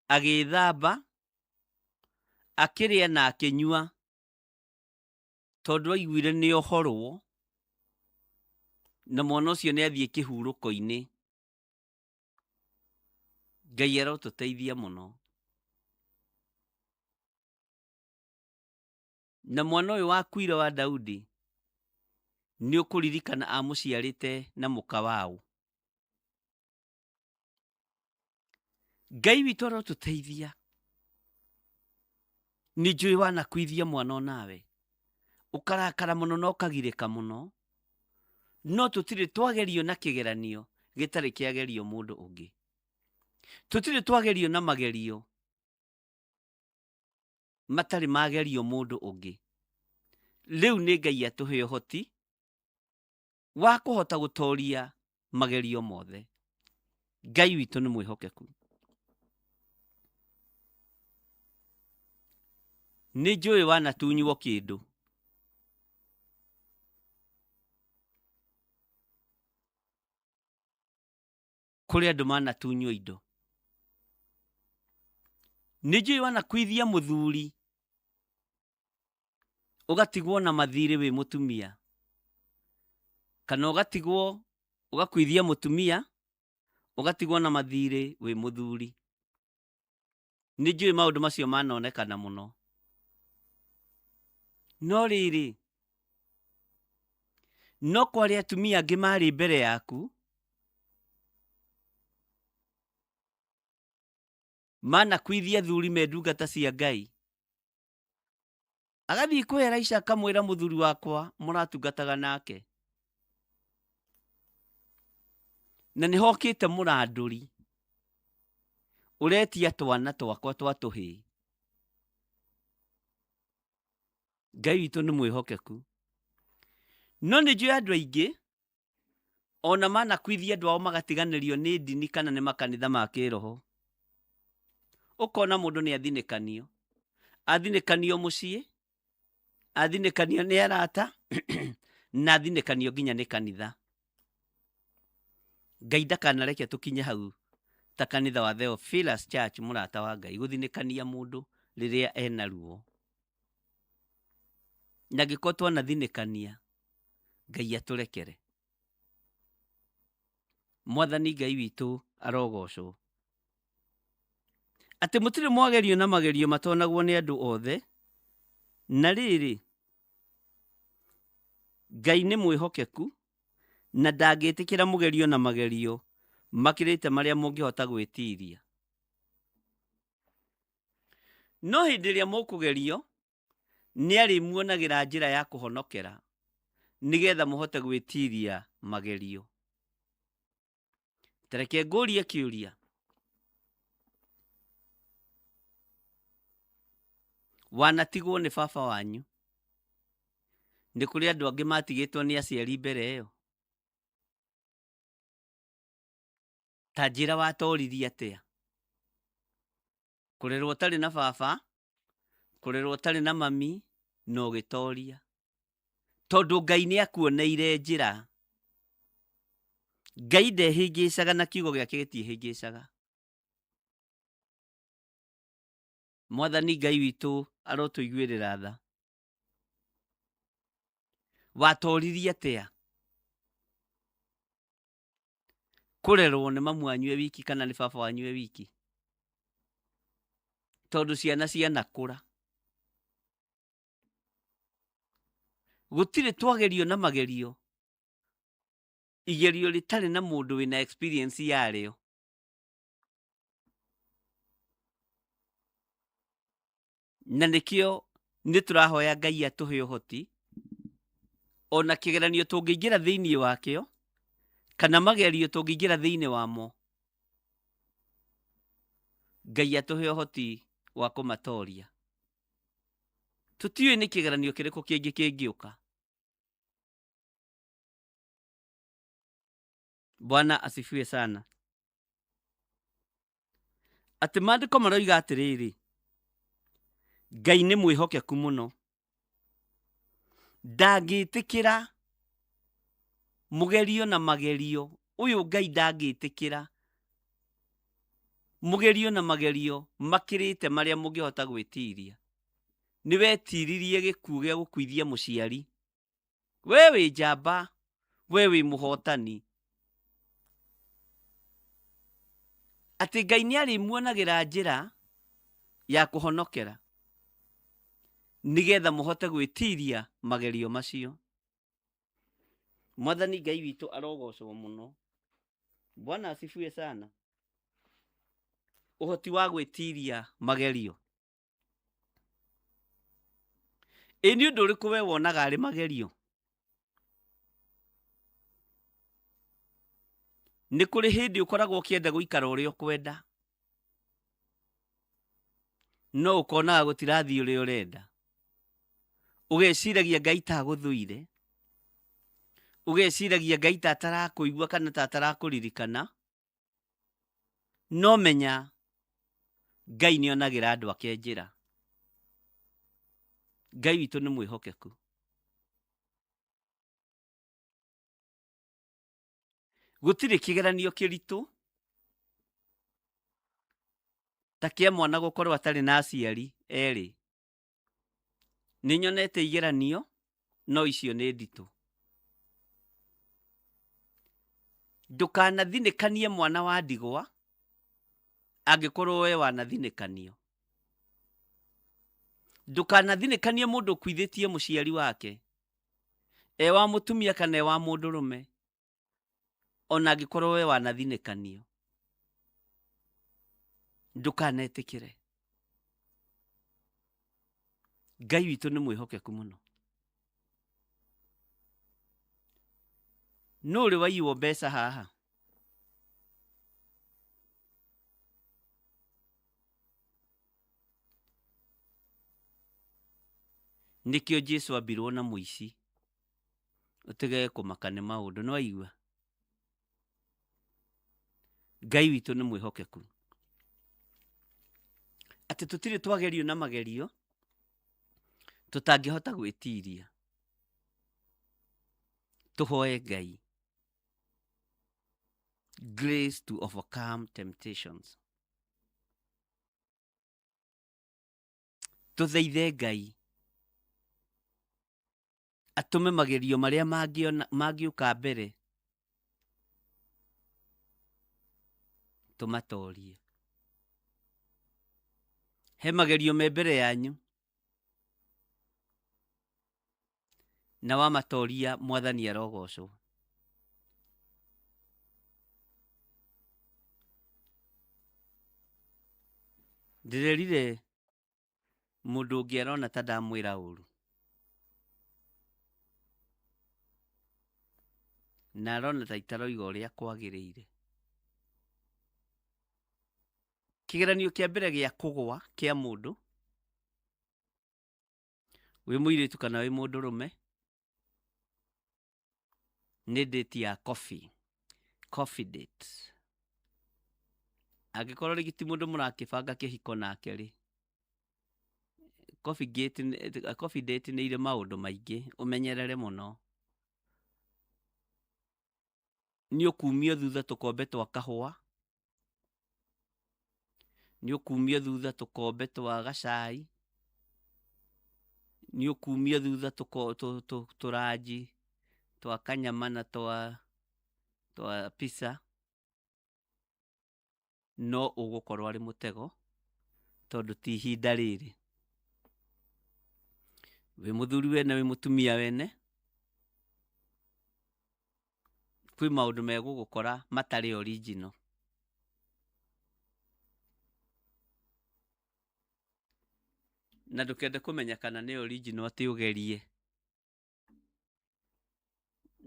agĩĩthamba, akĩrĩa na akĩnyua, tondũ aiguire nĩ ohorwo na mwana ũcio nĩ athiĩ kĩhurũko-inĩ. Ngai arotũteithia mũno. Na mwana ũyũ wakuire wa Daudi nĩ ũkũririkana amũciarĩte na mũka waũ. Ngai witũ arotũteithia. Nĩ njũĩ wanakuithia mwana onawe ũkarakara mũno na ũkagirĩka mũno, no tũtirĩ twagerio na kĩgeranio gĩtarĩ kĩagerio mũndũ ũngĩ. Tũtirĩ twagerio na magerio matarĩ magerio mũndũ ũngĩ. Rĩu nĩ Ngai atũhe ũhoti wa kũhota gũtoria magerio mothe. Ngai witũ nĩ mwĩhokeku. Nĩ njũĩ wanatunywo kĩndũ. Kũrĩ andũ manatunywo indo. Nĩ njũĩ wanakuithia mũthuri ũgatigwo na mathirĩ wĩ mũtumia, kana ũgatigwo ũgakuithia mũtumia ũgatigwo na mathirĩ wĩ mũthuri. Nĩ njũĩ maũndũ macio manonekana mũno. No rĩrĩ, no kwarĩ atumia angĩ marĩ mbere yaku manakuithia athuri me ndungata cia Ngai. Agathiĩ kwĩ Elisha akamwĩra mũthuri wakwa mũratungataga nake. Na nĩ hokĩte mũrandũri ũretia twana twakwa twa tũhĩĩ. Ngai witũ nĩ mwĩhokeku. No nĩ njũĩ andũ aingĩ ona manakuithia andũ ao magatiganĩrio nĩ ndini kana nĩ makanitha ma kĩroho. Ũkona mũndũ nĩ athinĩkanio, athinĩkanio mũciĩ, athinĩkanio nĩ arata na athinĩkanio nginya nĩ kanitha. Ngai ndakanareke tũkinye hau ta kanitha wa Theophilus Church mũrata wa Ngai gũthinĩkania mũndũ rĩrĩa ena ruo. Na angĩkorwo twanathinĩkania, Ngai atũrekere. Mwathani Ngai witũ arogocwo. Atĩ mũtirĩ mwagerio na magerio matonagwo nĩ andũ othe, na rĩrĩ, Ngai nĩ mwĩhokeku na ndangĩtĩkĩra mũgerio na magerio makĩrĩte marĩa mũngĩhota gwĩtiria. No hĩndĩ ĩrĩa mũkũgerio, nĩ arĩmuonagĩra njĩra ya kũhonokera, nĩgetha mũhote gwĩtiria magerio. Ta reke ngũrie kĩũria. Wanatigwo nĩ baba wanyu? Nĩ kũrĩ andũ angĩ matigĩtwo nĩ aciari mbere ĩyo? Ta njĩra watoririe atĩa? Kũrerwo ũtarĩ na baba, kũrerwo ũtarĩ na mami, na ũgĩtoria. Tondũ Ngai nĩ akuoneire njĩra. Ngai ndehĩngĩcaga na kiugo gĩake gĩtiĩhĩngĩcaga. Mwathani Ngai witũ arotũiguĩrĩra tha. Watoririe atĩa? Kũrerwo nĩ mamu wanyu e wiki kana nĩ baba wanyu e wiki? Tondũ ciana cianakũra. Gũtirĩ twagerio na magerio. Igerio rĩtarĩ na mũndũ wĩna experience yarĩo. Na nĩkĩo nĩ tũrahoya Ngai atũhe ũhoti ona kĩgeranio tũngĩingĩra thĩinĩ wakĩo kana magerio tũngĩingĩra thĩinĩ wamo, Ngai atũhe ũhoti wa kũmatoria. Tũtiũĩ nĩ kĩgeranio kĩrĩkũ kĩngĩ kĩngĩũka. Bwana asifiwe sana. Atĩ maandĩko maroiga atĩrĩrĩ, Ngai nĩ mwĩhokeku mũno, ndangĩtĩkĩra mũgerio na magerio. Ũyũ Ngai ndangĩtĩkĩra mũgerio na magerio makĩrĩte marĩa mũngĩhota gwĩtiria. Nĩ wetiririe gĩkuũ gĩa gũkuithia mũciari. We wĩ njamba, we wĩ mũhotani. Atĩ Ngai nĩ arĩmuonagĩra njĩra ya kũhonokera nĩgetha mũhote gwĩtiria magerio macio. Mwathani Ngai witũ arogocwo mũno. Bwana asifiwe sana. Ũhoti wa gwĩtiria magerio. Ĩ nĩ ũndũ ũrĩkũ we wonaga arĩ magerio? Nĩ kũrĩ hĩndĩ ũkoragwo ũkĩenda gũikara ũrĩa ũkwenda, no ũkonaga gũtirathiĩ ũrĩa ũrenda. Ũgeciragia Ngai ta agũthũire, ũgeciragia Ngai ta atarakũigua kana ta atarakũririkana, no menya Ngai nĩ onagĩra andũ ake njĩra. Ngai witũ nĩ mwĩhokeku. Gũtirĩ kĩgeranio kĩritũ ta kĩa mwana gũkorwo atarĩ na aciari erĩ. Nĩ nyonete igeranio no icio nĩ nditũ. Ndũkanathinĩkanie mwana wa ndigwa angĩkorwo we wanathinĩkanio. Ndũkanathinĩkanie mũndũ ũkuithĩtie mũciari wake, e wa mũtumia kana e wa mũndũrũme, ona angĩkorwo we wanathinĩkanio. Ndũkanetĩkĩre. Ngai witũ nĩ mwĩhokeku mũno. Nũ ũrĩ waiywo mbeca haha? Nĩkĩo Jesu ambirwo na mũici. Ũtige kũmaka nĩ maũndũ, nĩ waigua? Ngai witũ nĩ mwĩhokeku. Atĩ tũtirĩ twagerio na magerio tũtangĩhota gwĩtiria. Tũhoe Ngai grace to overcome temptations. Tũthaithe Ngai atũme magerio marĩa mangĩũka mbere tũmatorie. He magerio me mbere yanyu na wamatoria Mwathani arogocwo. Ndĩrerire mũndũ ũngĩ arona ta ndamwĩra ũru, na arona ta itaroiga ũrĩa kwagĩrĩire. Kĩgeranio kĩa mbere gĩa kũgwa kĩa mũndũ, wĩ mũirĩtu kana wĩ mũndũrũme, nĩ date ya coffee, coffee date. Angĩkorwo rĩngĩ ti mũndũ mũrakĩbanga kĩhiko nake rĩ, coffee date nĩ irĩ maũndũ maingĩ, ũmenyerere mũno. Nĩ ũkumio thutha tũkombe twa kahũa, nĩ ũkumio thutha tũkombe twa gacai, nĩ ũkumio thutha tũranji twa kanyama na twa pizza, no ũgũkorwo arĩ mũtego tondũ ti ihinda rĩrĩ. Wĩ mũthuri wene, wĩ mũtumia wene, Kwĩ maũndũ megũgũkora matarĩ original. Na ndũkende kũmenya kana nĩ original atĩ ũgerie.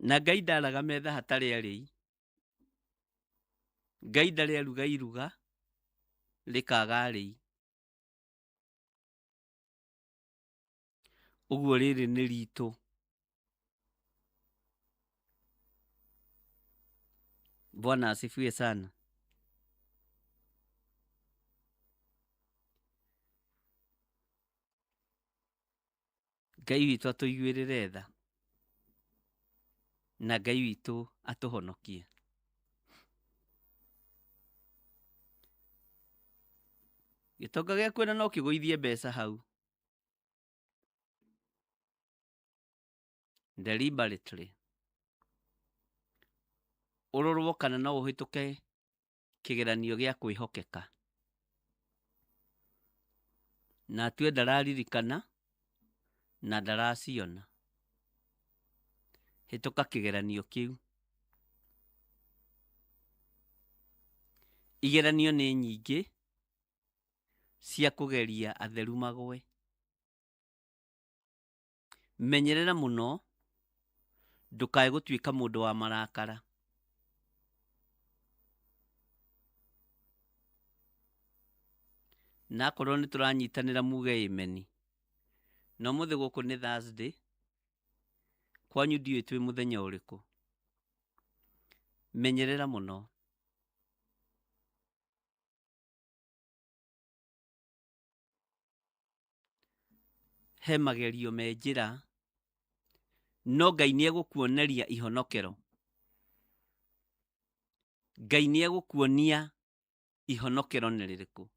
Na Ngai ndaraga metha hatarĩ arĩi. Ngai ndarĩ aruga iruga rĩkaga arĩi. Ũguo rĩrĩ nĩ ritũ. Bwana asifiwe sana. Ngai witũ atũiguĩrĩre tha na Ngai witũ atũhonokie. Gĩtonga gĩaku ona no kĩgũithie mbeca hau deliberately. Ũrorwo kana no ũhĩtũke kĩgeranio gĩa kwĩhokeka. Na atue ndararirikana na ndaraciona. Hĩtũka kĩgeranio kĩu. Igeranio nĩ nyingĩ cia kũgeria atheru magwe. Menyerera mũno ndũkae gũtuĩka mũndũ wa marakara. Na akorwo nĩ tũranyitanĩra muge ĩmeni. Na ũmũthĩ gũkũ nĩ Thursday, kwanyu ndiũĩ twĩ mũthenya ũrĩkũ. Menyerera mũno. He magerio me njĩra, no Ngai nĩ egũkuoneria ihonokero. Ngai nĩ egũkuonia ihonokero nĩ rĩrĩkũ.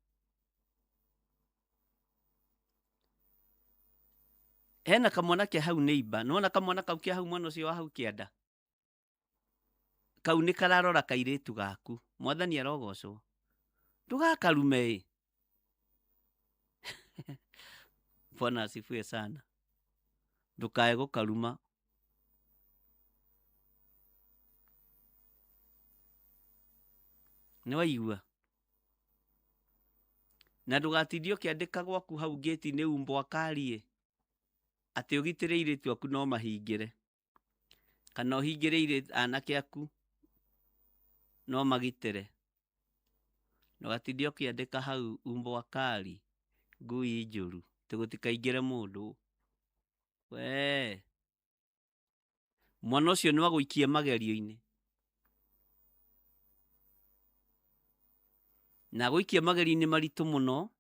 Hena kamwana ke hau neighbor, nĩwona kamwana kau ke hau mwena ũcio wa hau kĩanda? Kau nĩ kararora kairĩtu gaku. Mwathani arogocwo. Ndũgakarume ĩ. Bwana asifiwe sana. Ndũkae gũkaruma. Nĩ waigua? Na ndũgatindie ũkĩandĩka gwaku hau ngĩti-inĩ umbwa karie atĩ ũgitĩre airĩtu aku no mahingĩre, kana ũhingĩre anake aku no magitĩre. Ndũgatinde ũkĩandĩka hau umbwa kari ngui njũru atĩ gũtikaingĩre mũndũ. Wee mwana ũcio no agũikie magerio-inĩ. Na agũikie magerio-inĩ maritũ mũno,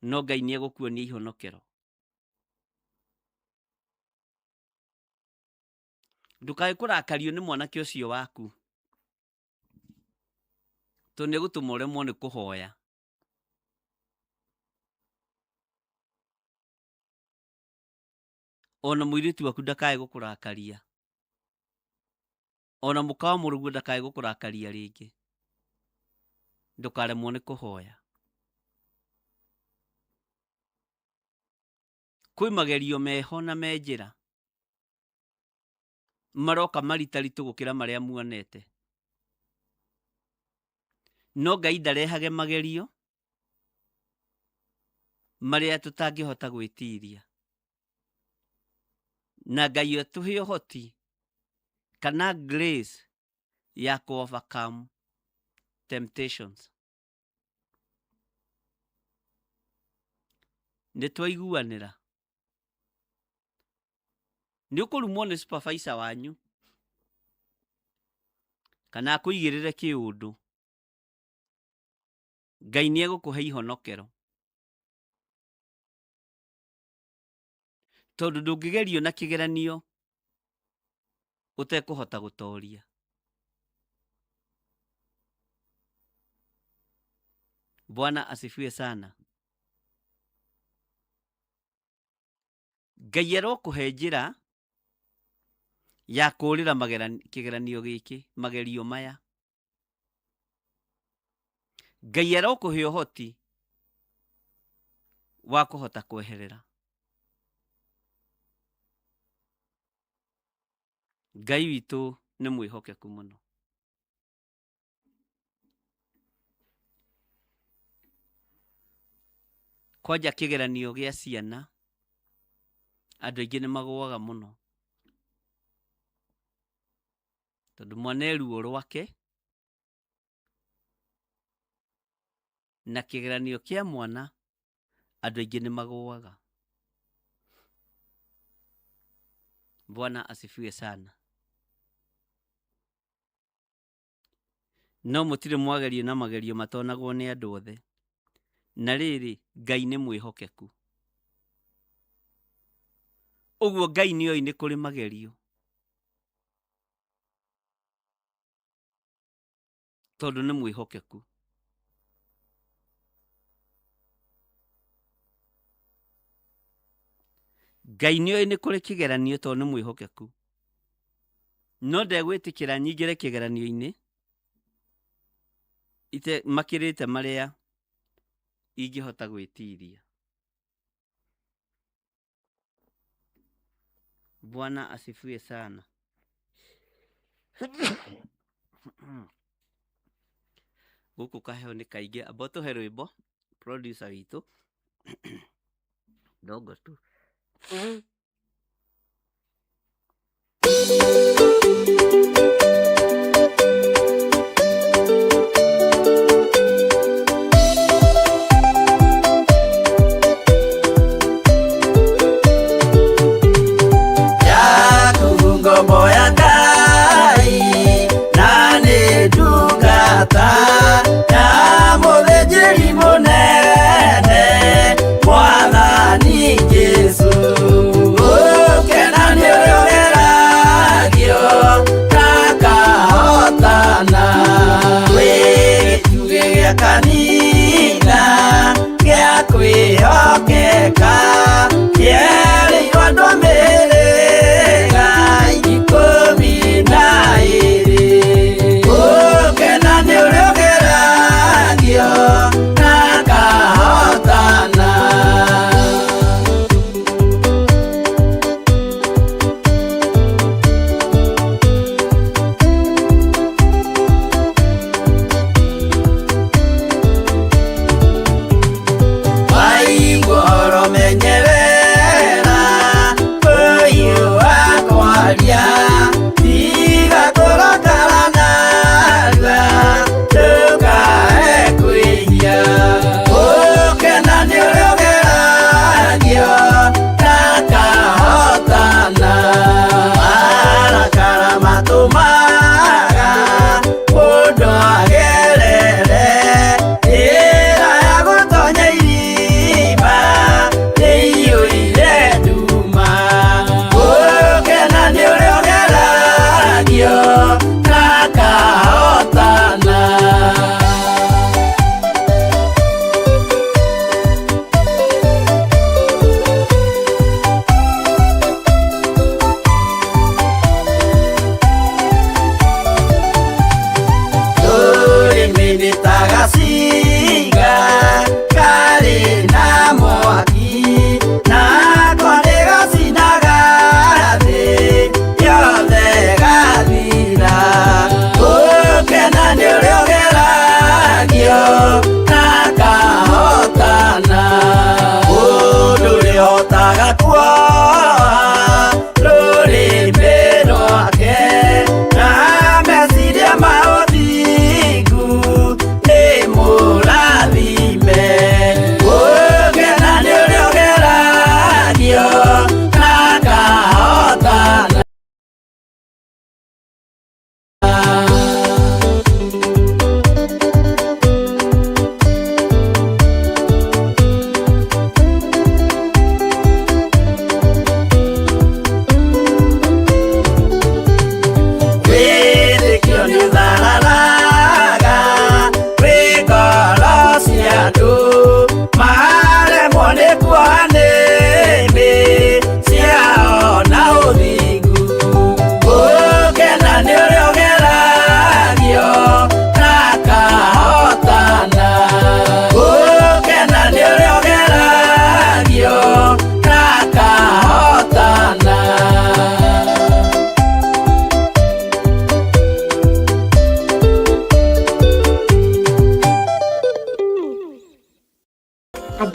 no Ngai nĩ egũkuonia ihonokero. Ndũkae kũrakario nĩ mwanake ũcio waku, tondũ nĩ egũtũma ũremwo nĩ kũhoya. Ona mũirĩtu waku ndakae gũkũrakaria. Ona mũka wa mũrũguo ndakae gũkũrakaria rĩngĩ. Ndũkaremwo nĩ kũhoya. Kwĩ magerio meho na me njĩra maroka maritaritũ gũkĩra marĩa muonete. No Ngai ndarehage magerio marĩa tũtangĩhota gwĩtiria. Na Ngai atũhe ũhoti kana grace ya kũ overcome temptations. Nĩ twaiguanĩra? Nĩ ũkũrumwo nĩ supervisor wanyu kana akũigĩrĩre kĩũndũ. Ngai nĩ egũkũhe ihonokero. Tondũ ndũngĩgerio na kĩgeranio ũtekũhota gũtoria. Bwana asifiwe sana. Ngai arokũhe njĩra ya kũũrĩra kĩgeranio gĩkĩ, magerio maya. Ngai arokũhe ũhoti wa kũhota kweherera. Ngai witũ nĩ mwĩhokeku mũno. Kwanja kĩgeranio gĩa ciana, andũ aingĩ nĩ magũaga mũno, tondũ mwana e ruo rwake, na kĩgeranio kĩa mwana andũ aingĩ nĩ magũaga. Bwana asifiwe sana. No mũtirĩ mwagerio na magerio matonagwo nĩ andũ othe. Na rĩrĩ, Ngai nĩ mwĩhokeku. Ũguo Ngai nĩoĩ nĩ kũrĩ magerio, tondũ nĩ mwĩhokeku. Ngai nĩoĩ nĩ kũrĩ kĩgeranio tondũ nĩ mwĩhokeku. No ndegwĩtĩkĩra nyingĩre kĩgeranio-inĩ ite makĩrĩte marĩa ingĩhota gwĩtiria. Bwana asifiwe sana. Gũkũ kaheo nĩ kaingĩ, amba ũtũhe rwĩmbo producer witũ ndongo tu. Yaku ngombo ya Ngai na nĩ ndungata ya mũthĩnjĩri mũnene Mwathani Jesũ.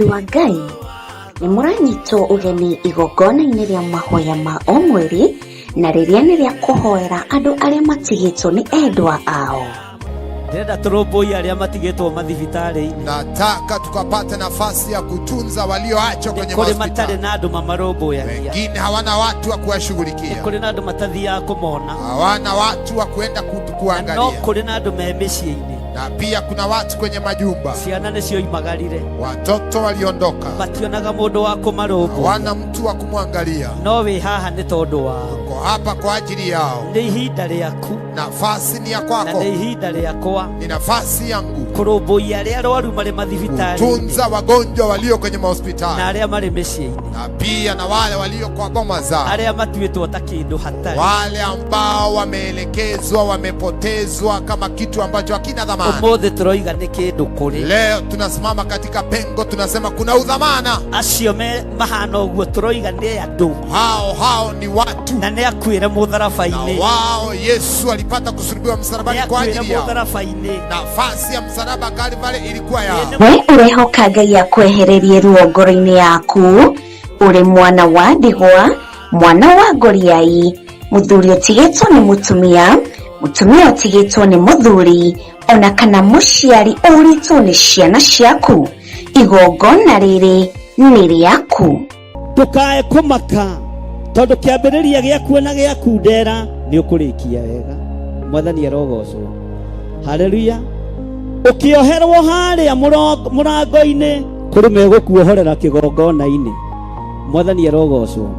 Andũ a Ngai nĩ mũranyitwo ũgeni igongona-inĩ rĩa mahoya ma o mweri na rĩrĩa nĩ rĩa kũhoera andũ arĩa matigĩtwo nĩ endwa ao. Ndĩrenda tũrũmbũiye arĩa matigĩtwo mathibitarĩ-inĩ. Nataka tukapate nafasi ya kutunza walioachwa kwenye Kũrĩ matarĩ mahospitali. na andũ mamarũmbũyagia. Wengine hawana watu wa kuwashughulikia, Kũrĩ na andũ matathiaga kũmona. hawana watu wa kuenda Na no kuangalia, kũrĩ na andũ me mĩciĩ-inĩ. na pia kuna watu kwenye majumba, Ciana nĩcio imagarire. watoto waliondoka, Mationaga mũndũ wa kũmarũmbũiya. hawana mtu wa kumwangalia. No wĩ haha nĩ tondũ wao. Uko hapa kwa ajili yao. Nĩ ihinda rĩaku Nafasi ni ya na kwako, nĩ ihinda rĩakwa ni nafasi yangu kũrũmbũiya arĩa arwaru marĩ mathibitarĩ-inĩ kutunza wagonjwa walio kwenye na mahospitali arĩa marĩ mĩciĩ-inĩ, na pia na wale walio kwa boma zao, arĩa matuĩtwo ta kĩndũ hatarĩ. wale ambao wameelekezwa, wamepotezwa kama kitu ambacho hakina dhamana. Ũmũthĩ tũroiga nĩ kĩndũ kũrĩ Leo tunasimama katika pengo, tunasema kuna udhamana. acio me mahana ũguo, tũroiga nĩ andũ Hao hao ni watu, na nĩ akuĩre na mũtharaba-inĩ, wao Yesu alipata kusulubiwa nĩ msalabani kwa akuĩre ajili yao. mũtharaba-inĩ. Nafasi ya msalaba Kalvari ilikuwa yao. We ũrehoka Ngai akwehererie ruo ngoro-inĩ yaku ũrĩ mwana wa ndigwa, mwana wa ngoriai, mũthuri ũtigĩtwo nĩ mũtumia, mũtumia ũtigĩtwo nĩ mũthuri, ona kana mũciari ũrĩtwo nĩ ciana ciaku. Igongona rĩrĩ nĩ rĩaku. Ndũkae kũmaka tondũ kĩambĩrĩria gĩaku na gĩaku ndera nĩ ũkũrĩkia wega. Mwathani arogocwo. Haleluya. Ũkĩoherwo harĩa mũrango-inĩ kũrĩ megũkuohorera kĩgongona-inĩ. Mwathani arogocwo.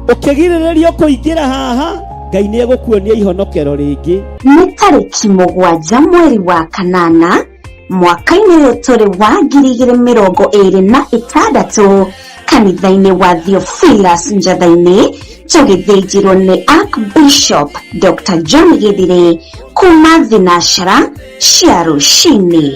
Ũkĩgirĩrĩrio kũingĩra haha, Ngai nĩ egũkuonia ihonokero rĩngĩ. Nĩ tarĩki 7 mweri wa kanana mwaka-inĩ ũyũ tũrĩ wa 2026 kanitha-inĩ wa Theophilus Njatha-inĩ tũgĩthĩnjĩrwo nĩ Archbishop Dr. John Gĩthirĩ kuma thinacara cia rũcinĩ.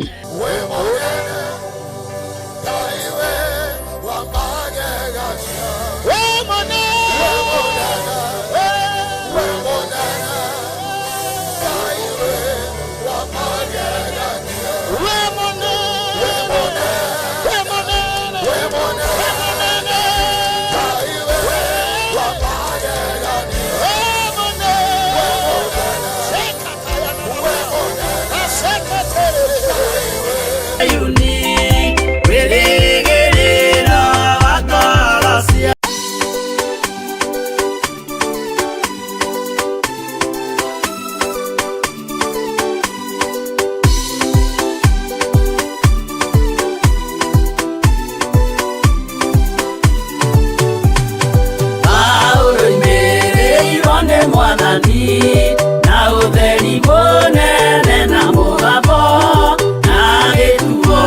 Paulo imĩrĩirwo nĩ Mwathani na ũtheri mũnene na mũgambo na gĩtuo.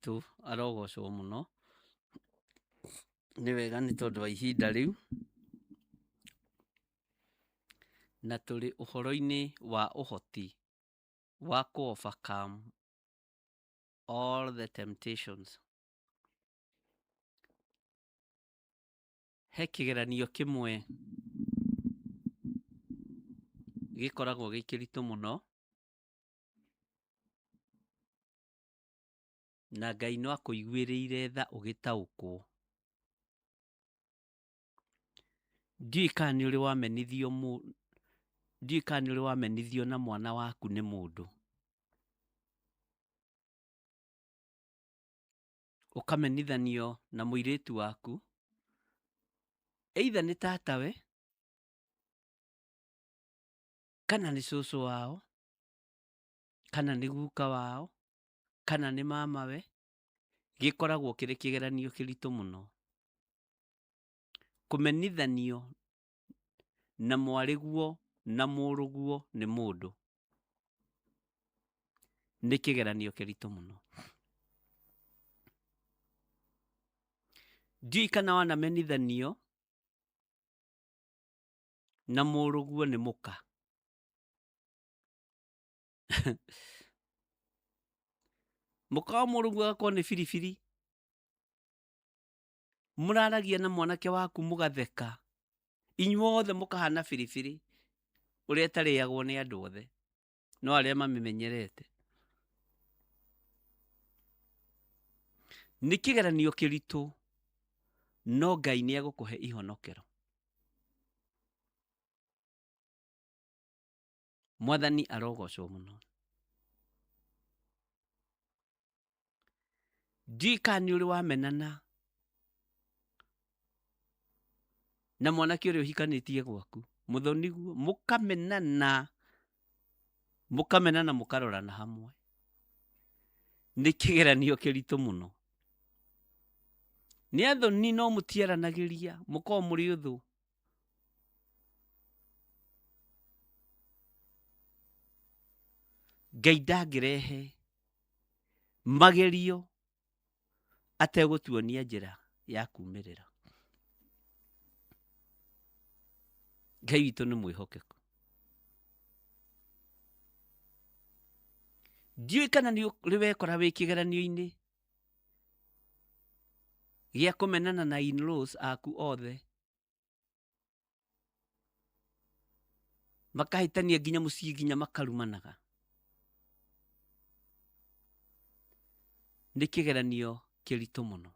Tu arogocwo mũno. Nĩ wega nĩ tondũ wa ihinda rĩu, na tũrĩ ũhoro-inĩ wa ũhoti wa kũ overcome all the temptations. He kĩgeranio kĩmwe gĩkoragwo gĩ kĩritũ mũno, na Ngai no akũiguĩrĩire tha ũgĩtaũkwo. Ndiũĩ kana nĩ ũrĩ wamenithio mũ, ndiũĩ kana nĩ ũrĩ wamenithio na mwana waku nĩ mũndũ. Ũkamenithanio na mũirĩtu waku, either nĩ tatawe, kana nĩ cũcũ wao, kana nĩ guka wao, kana nĩ mamawe, gĩkoragwo kĩrĩ kĩgeranio kĩritũ mũno. Kũmenithanio na mwarĩguo na mũrũguo nĩ mũndũ nĩ kĩgeranio kĩritũ mũno. Ndiũĩ kana wanamenithanio na mũrũguo nĩ mũka. Mũka wa mũrũguo agakorwo nĩ biribiri. Mũraragia na mwanake waku mũgatheka, inyuothe mũkahana biribiri ũrĩa ĩtarĩagwo nĩ andũ othe, no arĩa mamĩmenyerete. Nĩ kĩgeranio kĩritũ, no Ngai nĩ egũkũhe ihonokero. Mwathani arogocwo mũno. Ndiũĩ kana nĩ ũrĩ wamenana na mwanake ũrĩa ũhikanĩtie gwaku, mũthoniguo, mũkamenana, mũkamenana mũkarorana hamwe. Nĩ kĩgeranio kĩritũ mũno. Nĩ athoni no mũtiaranagĩria, mũkoragwo mũrĩ ũthũ. Ngai ndangĩrehe magerio ategũtuonia njĩra ya kumĩrĩra. Ngai witũ nĩ mwĩhokeku. Ndiũĩ kana nĩ ũrĩ wekora wĩ kĩgeranio-inĩ gĩa kũmenana na in-laws aku othe. Makahĩtania nginya mũciĩ nginya makarumanaga. Nĩ kĩgeranio kĩritũ mũno.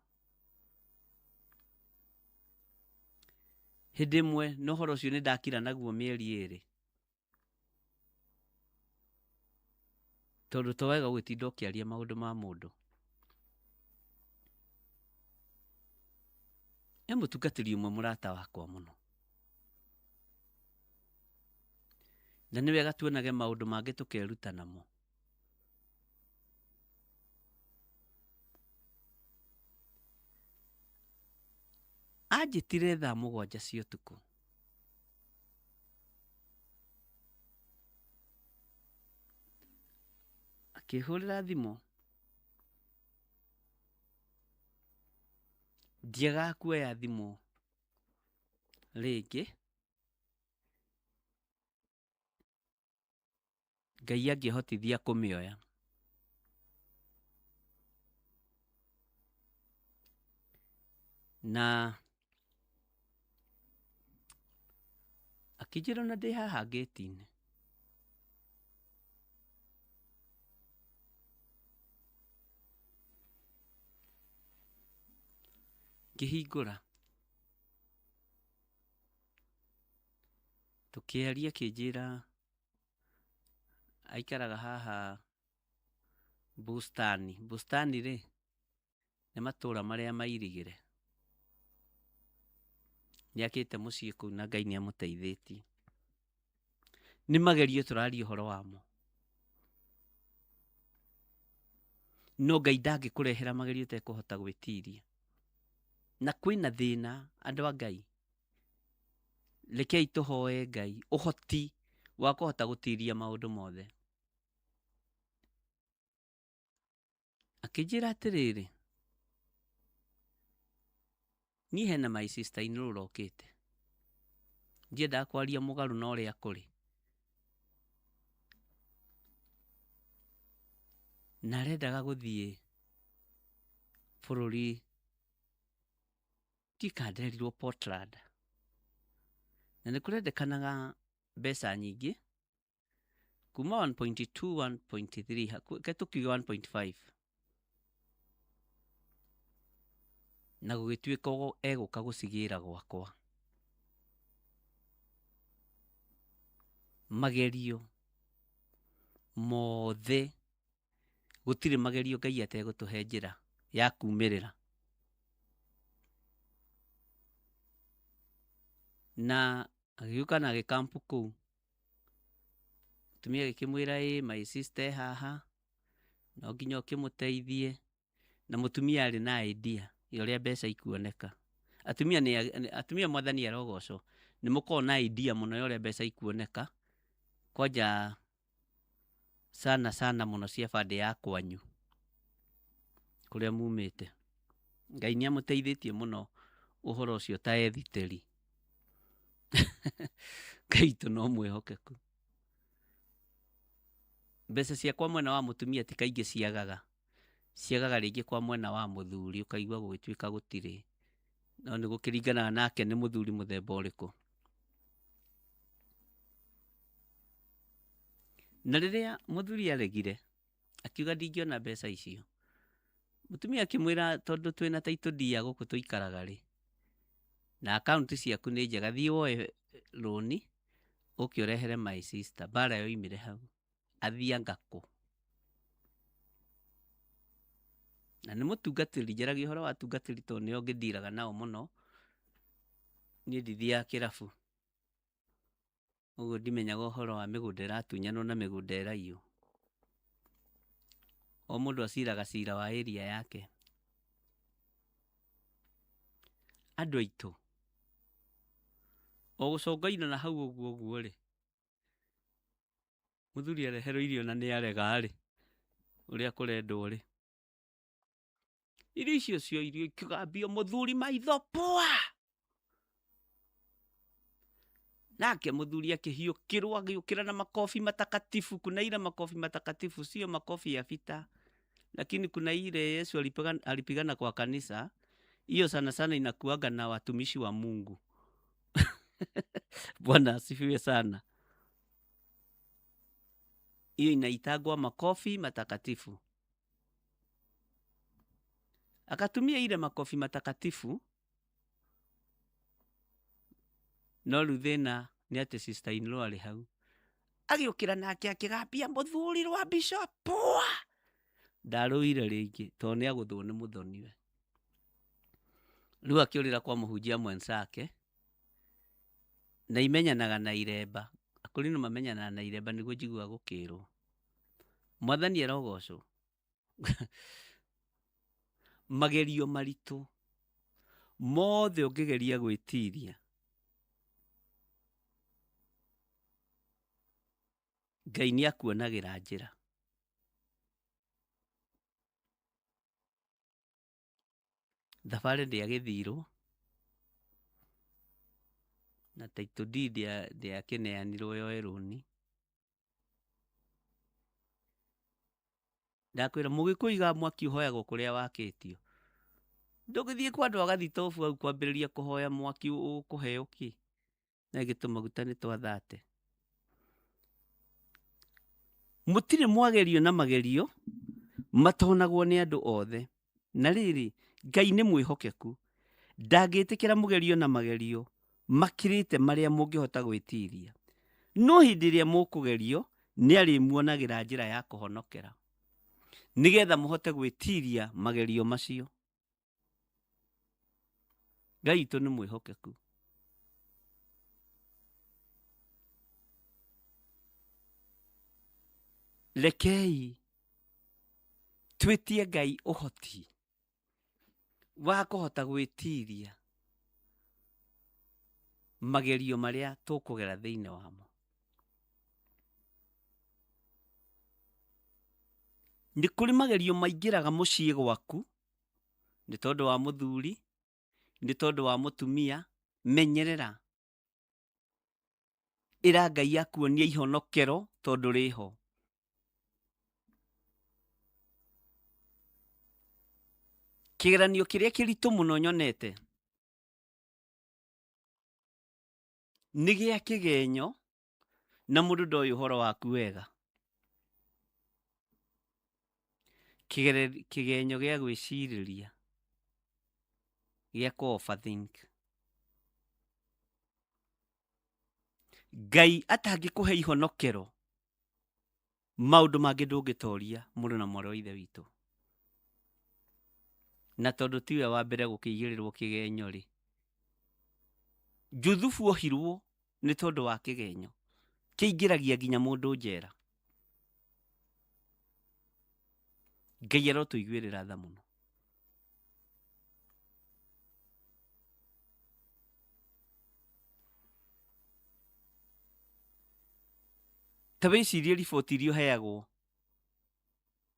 Hĩndĩ ĩmwe na ũhoro ũcio nĩ ndakira naguo mĩeri ĩrĩ. Tondũ to wega gũgĩtinda ũkĩaria maũndũ ma mũndũ. He mũtungatĩri ũmwe mũrata wakwa mũno. Na nĩ wega tuonage maũndũ mangĩ tũkeruta namo. Anjĩtire thaa 7 cia ũtukũ. Akĩhũrĩra thimũ. Ndiagaga kuoya thimũ rĩngĩ. Ngai angĩhotithia kũmĩoya. Na akĩnjĩra ona ndĩ haha ngĩti-inĩ. Ngĩhingũra. Tũkĩaria akĩnjĩra aikaraga haha Bustani. Bustani rĩ, nĩ matũra marĩa mairigĩre. Nĩ akĩte mũciĩ kũu na Ngai nĩ amũteithĩtie. Nĩ magerio tũraria ũhoro wamo. No Ngai ndangĩkũrehera magerio ũtekũhota gwĩtiria. Na kwĩna thĩna andũ a Ngai. Rekei tũhoe Ngai ũhoti Wa kũhota gũtiria maũndũ mothe. Akĩnjĩra atĩrĩrĩ, niĩ hena my sister in law ũrokĩte. Ndiendaga kwaria mũgarũ na ũrĩa kũrĩ. Na arendaga gũthiĩ bũrũri ndikanderirwo Portland. Na nĩ kũrendekanaga mbeca nyingĩ kuma 1.2 1.3 reke tũkiuge 1.5 na gũgĩtuĩka egũka gũcigĩra gwakwa. Magerio mothe gũtirĩ magerio Ngai ategũtũhe njĩra ya kumĩrĩra. Na agĩũka na agĩkampu kũu. Mũtumia agĩkĩmwĩra ĩ my sister e haha no nginya ũkĩmũteithie. Na mũtumia arĩ na idea ya ũrĩa mbeca ikuoneka. Atumia nĩ atumia mwathani arogocwo nĩ mũkoragwo na idea mũno ya ũrĩa mbeca ikuoneka kwanja sana sana mũno cia bandĩ ya kwanyu kũrĩa mumĩte. Ngai nĩ amũteithĩtie mũno ũhoro ũcio ta ethitĩri. Ngai witũ no mwĩhokeku. Mbeca cia kwa mwena wa mũtumia ti kaingĩ ciagaga, ciagaga rĩngĩ kwa mwena wa mũthuri ũkaigua gũgĩtuĩka gũtirĩ, no nĩ gũkĩringanaga nake nĩ mũthuri mũthemba ũrĩkũ. Na rĩrĩa mũthuri aregire, akiuga ndingĩona mbeca icio, mũtumia akĩmwĩra tondũ twĩna title deed ya gũkũ tũikaraga rĩ, na akaunti ciaku nĩ njega, thiĩ woe rũni ũke ũrehere my sister. Mbara yoimire hau, athianga kũ? Na nĩ mũtungatĩri, njaragia ũhoro wa atungatĩri tondũ nĩo ngĩndiraga nao mũno, niĩ ndithiaga kĩrabu, ũguo ndimenyaga ũhoro wa mĩgũnda ĩratunyanwo na mĩgũnda ĩraiywo. O mũndũ aciraga cira wa area yake. Andũ aitũ, o gũcongaina na hau ũguo ũguo rĩ, mũthuri areherwo irio na nĩ arega rĩ, ũrĩa kũrendwo rĩ, irio icio cio irio ikĩgambio mũthuri maitho pwa. Nake mũthuri akĩhiũkĩrwo agĩũkĩra na makofi matakatifu. Kuna ile makofi matakatifu, sio makofi ya vita, lakini kuna ile Yesu alipigana, alipigana kwa kanisa. Hiyo sana sana inakuaga na watumishi wa Mungu. Bwana asifiwe sana. Hiyo inaitagwa makofi matakatifu. Akatumia ile makofi matakatifu, no rĩu thĩna nĩ atĩ sister in law arĩ hau agĩũkĩra nake akĩgambia mũthuri rwa bishop pwa. Ndarũire rĩngĩ tondũ nĩ agũthwo nĩ mũthoniwe. Rĩu akĩũrĩra kwa mũhunjia mwenzake na imenyanaga na iremba, akũrinũ mamenyanaga na iremba nĩguo njiguaga gũkĩrwo. Mwathani arogocwo. Magerio maritũ mothe ũngĩgeria gwĩtiria, Ngai nĩ akuonagĩra njĩra. Thabarĩ ndĩagĩthirwo na title deed ndĩakĩneanirwo yoe rũni. Ndakwĩra mũgĩkũyũ iga mwaki ũhoyagwo kũrĩa wakĩtio. Ndũngĩthiĩ kwa andũ a gathitobu hau kwambĩrĩria kũhoya mwaki ũkũheo kĩ? Na githĩ tũmaguta nĩ twathate. Mũtirĩ mwagerio na magerio matonagwo nĩ andũ othe. Na rĩrĩ, Ngai nĩ mwĩhokeku, ndangĩtĩkĩra mũgerio na magerio makĩrĩte marĩa mũngĩhota gwĩtiria. No hĩndĩ ĩrĩa mũkũgerio, nĩ arĩmuonagĩra njĩra ya kũhonokera, nĩgetha mũhote gwĩtiria magerio macio. Ngai witũ nĩ mwĩhokeku. Rekei twĩtie Ngai ũhoti wa kũhota gwĩtiria magerio marĩa tũkũgera thĩinĩ wamo. Nĩ kũrĩ magerio maingĩraga mũciĩ gwaku, nĩ tondũ wa mũthuri, nĩ tondũ wa mũtumia, menyerera. Ĩra Ngai akuonie ihonokero tondũ rĩho. Kĩgeranio kĩrĩa kĩritũ mũno nyonete nĩ gĩa kĩgenyo na mũndũ ndoĩ ũhoro waku wega. Kĩgenyo gĩa gwĩcirĩria, gĩa kũ overthink. Ngai atangĩkũhe ihonokero, maũndũ mangĩ ndũngĩtoria mũrũ na mwarĩ wa ithe witũ. Na tondũ tiwe wa mbere gũkĩigĩrĩrwo kĩgenyo rĩ, Juthubu ohirwo nĩ tondũ wa kĩgenyo kĩingĩragia nginya mũndũ njera. Ngai arotũiguĩrĩra tha mũno. Ta wĩcirie riboti iria ũheagwo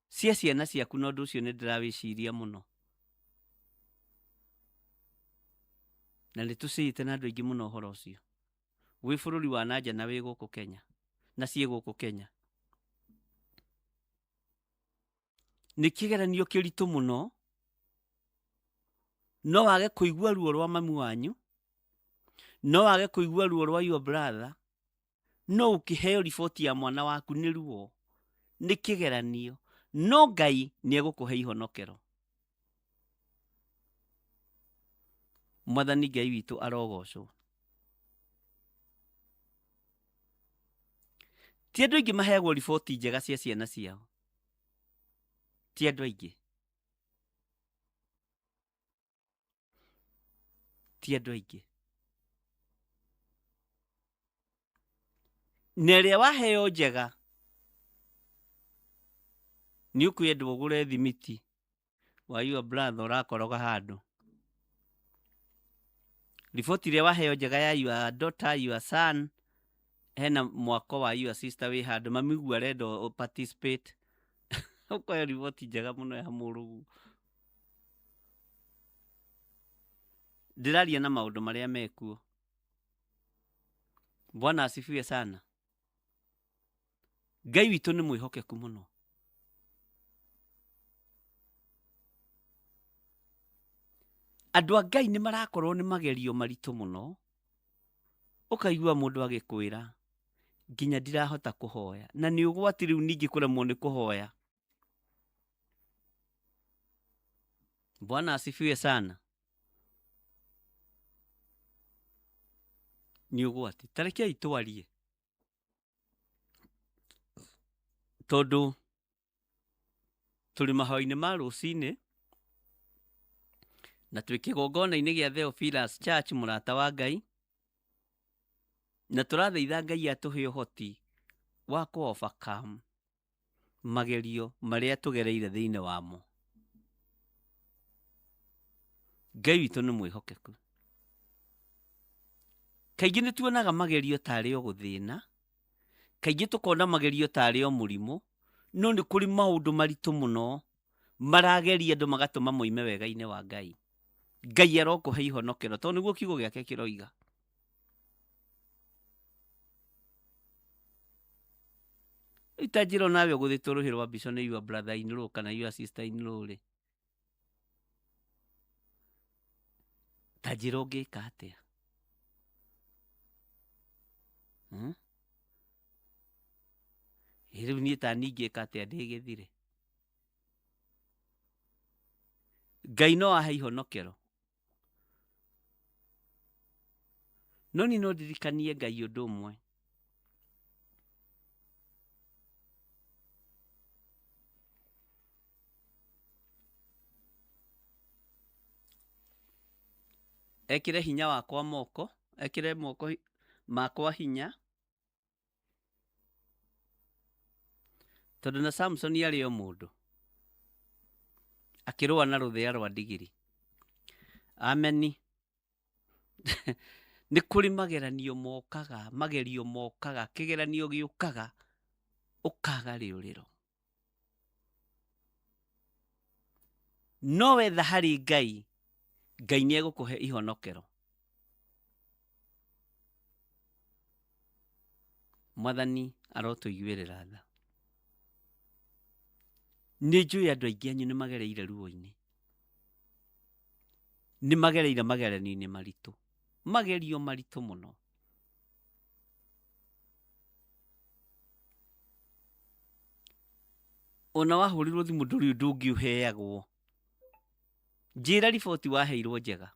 cia ciana ciaku, na ũndũ ũcio nĩ ndĩrawĩciria mũno, na nĩ tũcĩĩte na andũ aingĩ mũno ũhoro ũcio, wĩ bũrũri wa nanja na wĩ gũkũ Kenya, na ciĩ gũkũ Kenya. Nĩ kĩgeranio kĩritũ mũno, no wage kũigua ruo rwa mamu wanyu, no wage kũigua ruo rwa your brother, no ũkĩheo riboti ya mwana waku nĩ ruo, nĩ kĩgeranio, no Ngai nĩ egũkũhe ihonokero. Mwathani Ngai witũ arogocwo. Ti andũ aingĩ maheagwo riboti njega cia ciana ciao, ti andũ aingĩ, ti andũ aingĩ. Na ĩrĩa waheo njega nĩ ũkwendwo ũgũre thimiti wa your brother ũrakoroga handũ. Riboti ĩrĩa waheo njega ya your daughter, your son, hena mwako wa your sister wĩ handũ, mamiguo arenda ũ participate, ũkoya riboti njega mũno ya mũrũguo. Ndĩraria na maũndũ marĩa mekuo. Bwana asifiwe sana. Ngai witũ nĩ mwĩhokeku mũno. Andũ a Ngai nĩ marakorwo nĩ magerio maritũ mũno, ũkaigua mũndũ agĩkwĩra nginya ndirahota kũhoya, na nĩ ũgwati rĩu ningĩ kũremwo nĩ kũhoya. Bwana asifiwe sana. Nĩ ũgwati. Ta rekei twarie, tondũ tũrĩ mahoya-inĩ ma rũcinĩ na twĩ kĩgongona-inĩ gĩa Theophilus Church mũrata wa Ngai, na tũrathaitha Ngai atũhe ũhoti wa kũ overcome magerio marĩa tũgereire thĩinĩ wamo. Ngai witũ nĩ mwĩhokeku. Kaingĩ nĩ tuonaga magerio tarĩ o gũthĩna, kaingĩ tũkona magerio tarĩ o mũrimũ, no nĩ kũrĩ maũndũ maritũ mũno marageria andũ magatũma moime wega-inĩ wa Ngai. Ngai arokũhe ihonokero tondũ nĩguo kiugo gĩake kĩroiga. Rĩu ta njĩra onawe ũgũthĩtwo rũhĩ rwa mbica nĩ your brother in law kana your sister in law rĩ, ta njĩra ũngĩka atĩa? Hmm? Ĩ rĩu niĩ ta niĩ ingĩka atĩa ndĩ gĩthire? Ngai no ahe ihonokero, no niĩ no ndirikanie Ngai ũndũ ũmwe. Ekĩre hinya wakwa moko, ekĩre moko makwa hinya, tondũ na Samsoni arĩ o mũndũ, akĩrũa na rũthĩa rwa ndigiri. Ameni. Nĩ kũrĩ mageranio mokaga, magerio mokaga, kĩgeranio gĩũkaga, ũkaga rĩũrĩro. No wetha harĩ Ngai, Ngai nĩ egũkũhe ihonokero. Mwathani arotũiguĩrĩra tha. Nĩ njũĩ andũ aingĩ anyu nĩ magereire ruo-inĩ, nĩ magereire mageranio-inĩ maritũ, magerio maritũ mũno. Ona wahũrĩrwo thimũ ndũrĩ ũndũ ũngĩ ũheagwo. Njĩra riboti waheirwo njega.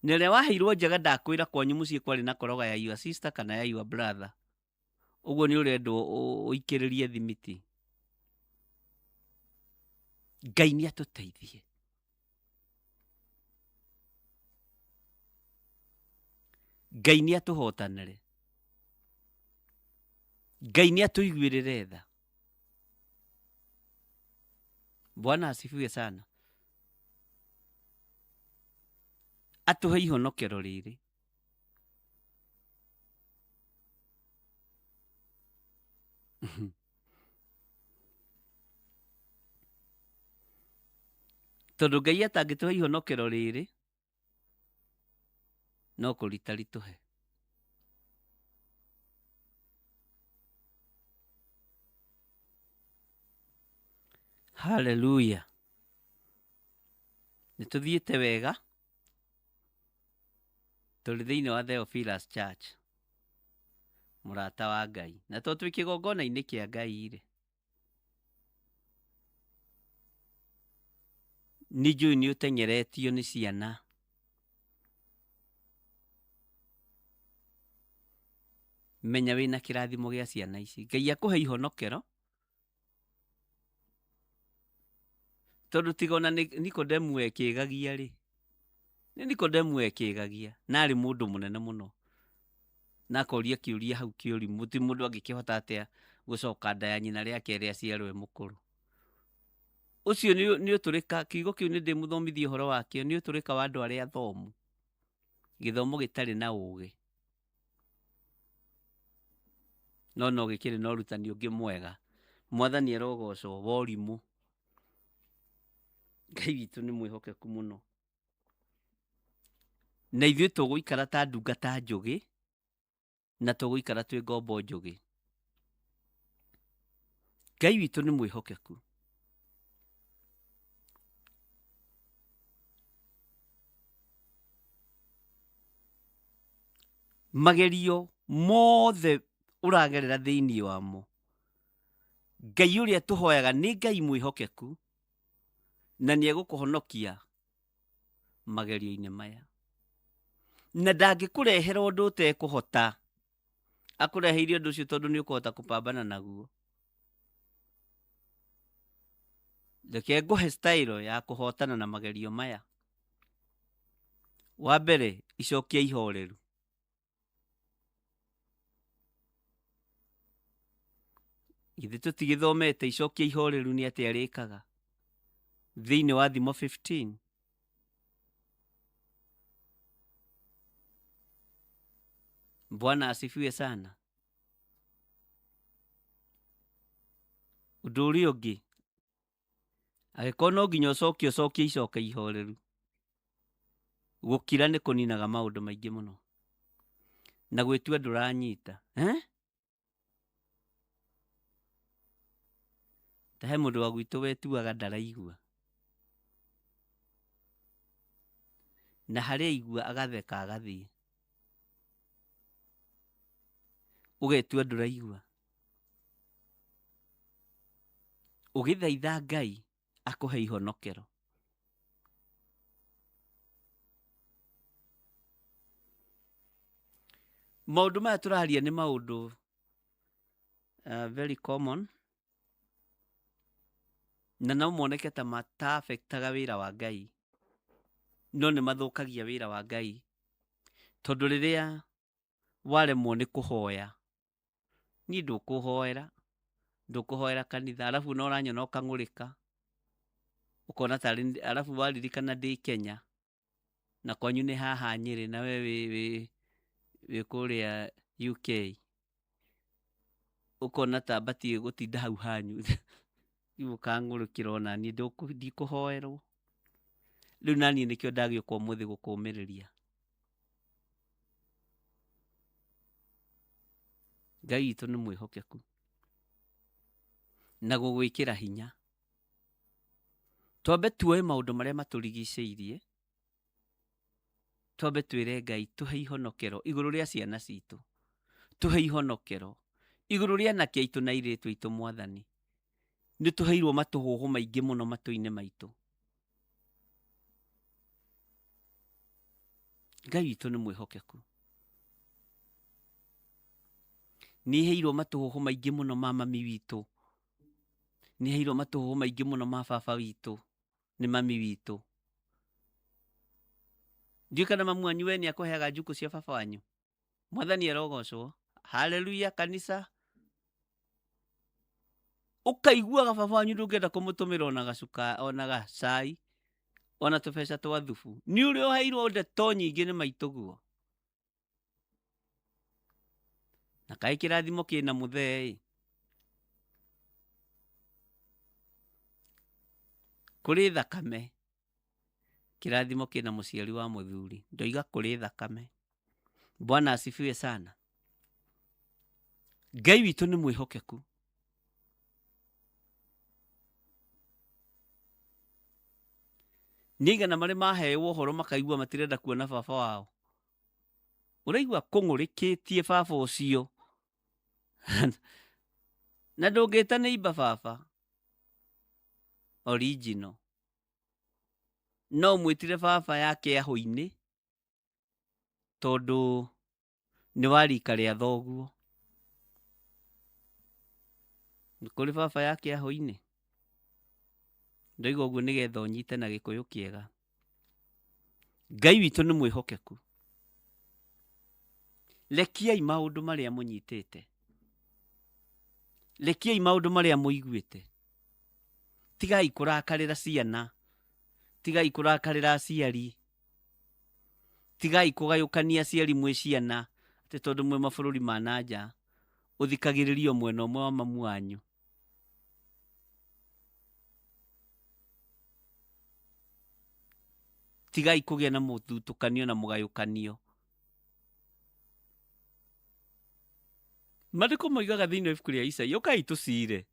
Na ĩrĩa waheirwo njega ndakwĩra kwanyu mũciĩ kwarĩ na koroga ya your sister kana ya your brother. Ũguo nĩ ũrendwo ũikĩrĩrie thimiti. Ngai nĩ atũteithie. Ngai nĩ atũhotanĩre. Ngai nĩ atũiguĩrĩre tha. Bwana asifiwe sana. Atũhe ihonokero rĩrĩ. Tondũ Ngai atangĩtũhe ihonokero rĩrĩ, no kũrita ritũhe. Haleluya. Nĩ tũthiĩte wega, tũrĩ thĩinĩ wa Theophilus Church, mũrata wa Ngai. Na to twĩ kĩgongona-inĩ kĩa Ngai rĩ, nĩ njũĩ nĩ ũteng'eretio nĩ ciana. Menya wĩna kĩrathimo gĩa ciana ici. Ngai akũhe ihonokero, tondũ tiga ona Nikodemu ekĩgagia rĩ, nĩ Nikodemu ekĩgagia, na arĩ mũndũ mũnene mũno, na akoria kĩũria hau kĩũrimũ, ti mũndũ angĩkĩhota atĩa gũcoka nda ya nyina rĩa kerĩ aciarwo e mũkũrũ. Ũcio nĩ ũtũrĩka, kiugo kĩu nĩ ndĩmũthomithie ũhoro wakĩo, nĩ ũtũrĩka wa andũ arĩa athomu, gĩthomo gĩtarĩ na ũgĩ. No no gĩkĩrĩ na ũrutani ũngĩ mwega. Mwathani arogocwo wa ũrimũ. Ngai witũ nĩ mwĩhokeku mũno. Na ithuĩ tũgũikara ta ndungata njũgĩ, na tũgũikara twĩ ngombo njũgĩ. Ngai witũ nĩ mwĩhokeku. Magerio mothe ũragerera thĩinĩ wamo, Ngai ũrĩa tũhoyaga nĩ Ngai mwĩhokeku, na nĩ egũkũhonokia magerio-inĩ maya. Na ndangĩkũrehera ũndũ ũtekũhota, akũreheire ũndũ ũcio tondũ nĩ ũkũhota kũpambana naguo. Reke ngũhe style ya kũhotana na magerio maya. Wa mbere, icokia ihoreru. Githĩ tũtigĩthomete icokia ihoreru nĩ atĩa rĩkaga thĩinĩ wa Thimo 15? Bwana asifiwe sana. Ũndũ ũrĩa ũngĩ, angĩkorwo no nginya ũcokie, ũcokie icoka ihoreru. Gũkira nĩ kũninaga maũndũ maingĩ mũno. Na gwĩtua ndũranyita. Eh? Ta he mũndũ wa gwitũ wetuaga ndaraigua. Na harĩa aigua agatheka agathiĩ. Ũgetua ndũraigua. Ũgĩthaitha Ngai akũhe ihonokero. Maũndũ maya tũraria nĩ maũndũ very common, na no moneke ta mata-affectaga wĩra wa Ngai, no nĩ mathũkagia wĩra wa Ngai, tondũ rĩrĩa waremwo nĩ kũhoya, niĩ ndũkũhoera, ndũkũhoera kanitha, arabu no ũranyona ũkang'ũrĩka, ũkona tarĩ, arabu waririkana ndĩ Kenya, na kwanyu nĩ haha Nyĩrĩ, na we wĩ kũrĩa UK, ũkona ta batiĩ gũtinda hau hanyu. Rĩu ũkang'ũrũkĩra ona niĩ ndikũhoerwo. Rĩu naniĩ nĩkĩo ndagĩũka ũmũthĩ gũkũmĩrĩria. Ngai witũ nĩ mwĩhokeku na gũgwĩkĩra hinya. Twambe tuoe maũndũ marĩa matũrigicĩirie, twambe twĩre Ngai tũhe ihonokero igũrũ rĩa ciana citũ, tũhe ihonokero igũrũ rĩa anake aitũ na airĩtu aitũ. Mwathani, nĩ tũheirwo matũhũhũ maingĩ mũno matũ-inĩ maitũ. Ngai witũ nĩ mwĩhokeku. Nĩ heirwo matũhũhũ maingĩ mũno ma mami witũ, nĩ heirwo matũhũhũ maingĩ mũno ma baba witũ nĩ mami witũ. Ndiũĩ kana mamu wanyu we nĩ akũheaga njukũ cia baba wanyu. Mwathani arogocwo. Haleluya kanisa. Ũkaiguaga baba wanyu ndũngĩenda kũmũtũmĩra ona gacuka, ona gacai, ona tũbeca twa thubu. Nĩ ũrĩa ũheirwo ndeto nyingĩ nĩ maitũguo. Na kaĩ kĩrathimo kĩna mũthee ĩ. Kũrĩ thakame, kĩrathimo kĩna mũciari wa mũthuri. Ndoiga kũrĩ thakame. Bwana asifiwe sana. Ngai witũ nĩ mwĩhokeku. Nĩ aigana marĩ maheo ũhoro makaigua matirenda kuona baba wao. Ũraigua kũng'ũrĩkĩtie baba ũcio. Na ndũngĩta nĩ imba baba original. No ũmwĩtire baba ya kĩahũ-inĩ tondũ nĩ wa rika rĩa thoguo. Nĩ kũrĩ baba ya kĩahũ-inĩ. Ndoiga ũguo nĩgetha ũnyite na Gĩkũyũ kĩega. Ngai witũ nĩ mwĩhokeku. Rekiai maũndũ marĩa mũnyitĩte, rekiai maũndũ marĩa mũiguĩte. Tigai kũrakarĩra ciana, tigai kũrakarĩra aciari, tigai kũgayũkania aciari mwĩ ciana atĩ tondũ mwĩ mabũrũri ma na nja ũthikagĩrĩrio mwena ũmwe wa mamu wanyu. Tigai kũgĩa na mũthutũkanio na mũgayũkanio. Maandĩko moigaga thĩinĩ wa ibuku rĩa Isaia, ũkai tũcire.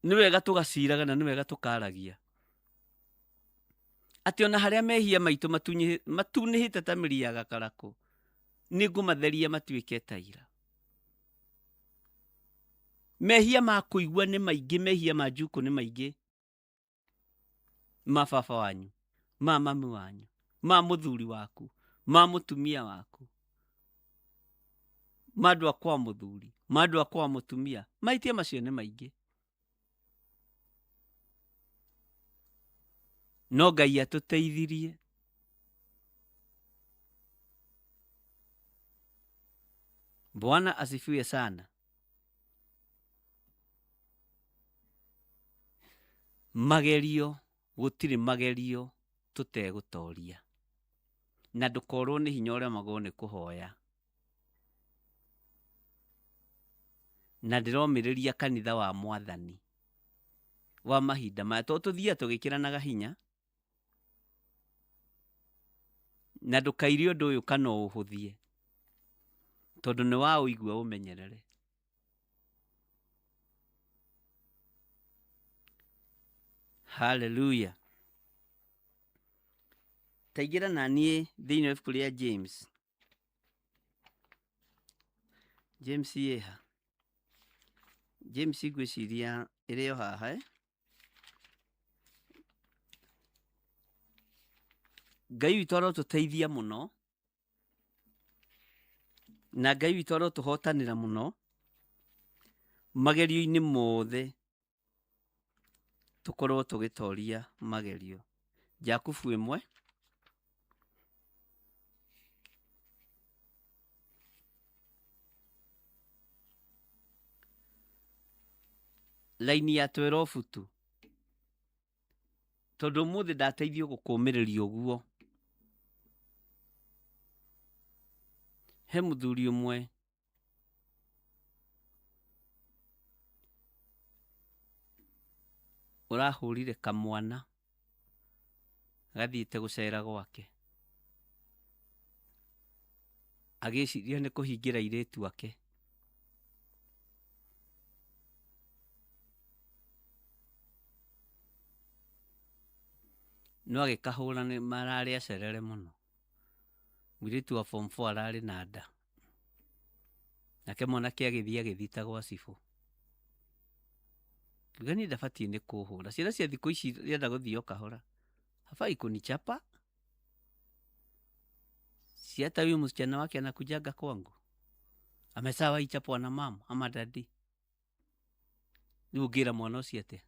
Nĩ wega tũgaciraga na nĩ wega tũkaragia. Atĩ ona harĩa mehia maitũ matunĩhĩte ta mĩri ya gakarakũ, nĩ ngũmatheria matuĩke ta ira. Mehia ma kũigua nĩ maingĩ, mehia ma njukũ nĩ maingĩ. Ma baba wanyu, ma mami wanyu, ma mũthuri waku, ma mũtumia waku, ma andũ a kwa mũthuri, ma andũ a kwa mũtumia. Mahĩtia macio nĩ maingĩ. No Ngai atũteithirie. Bwana asifiwe sana. Magerio, gũtirĩ magerio tũtegũtoria. Na ndũkorwo nĩ hinya ũremagwo nĩ kũhoya. Na ndĩromĩrĩria kanitha wa Mwathani wa mahinda maya, tondũ tũthiaga tũgĩkĩranaga hinya. Na ndũkaire ũndũ ũyũ kana ũũhũthie, tondũ nĩ waũigua ũmenyerere. Haleluya. Taingĩra na niĩ thĩinĩ wa ibuku rĩa James. James ĩha? James ngwĩciria ĩrĩ o haha eh? Ngai witũ arotũteithia mũno na Ngai witũ arotũhotanĩra mũno magerio-inĩ mothe, tũkorwo tũgĩtoria magerio. Jakubu 1 raini ya 12 tu, tondũ ũmũthĩ ndateithio gũkũmĩrĩria ũguo. He mũthuri ũmwe Ũrahũrire kamwana gathiĩte gũcera gwake, agĩciria nĩ kũhingĩra airĩtu ake. No agĩkahũra nĩ mararĩ acerere mũno. Mũirĩtu wa form 4 ararĩ na nda. Nake mwanake agĩthiĩ agĩthita gwa cibũ. Kiuga niĩ ndabatiĩ nĩ kũhũra. Ciana cia thikũ ici irenda gũthiĩ o kahora. Hafai kunichapa. Si hata huyu msichana wake anakujanga kwangu. Amesawa ichapwa na mama ama dadi. Rĩu ũngĩra mwana ũcio atĩa?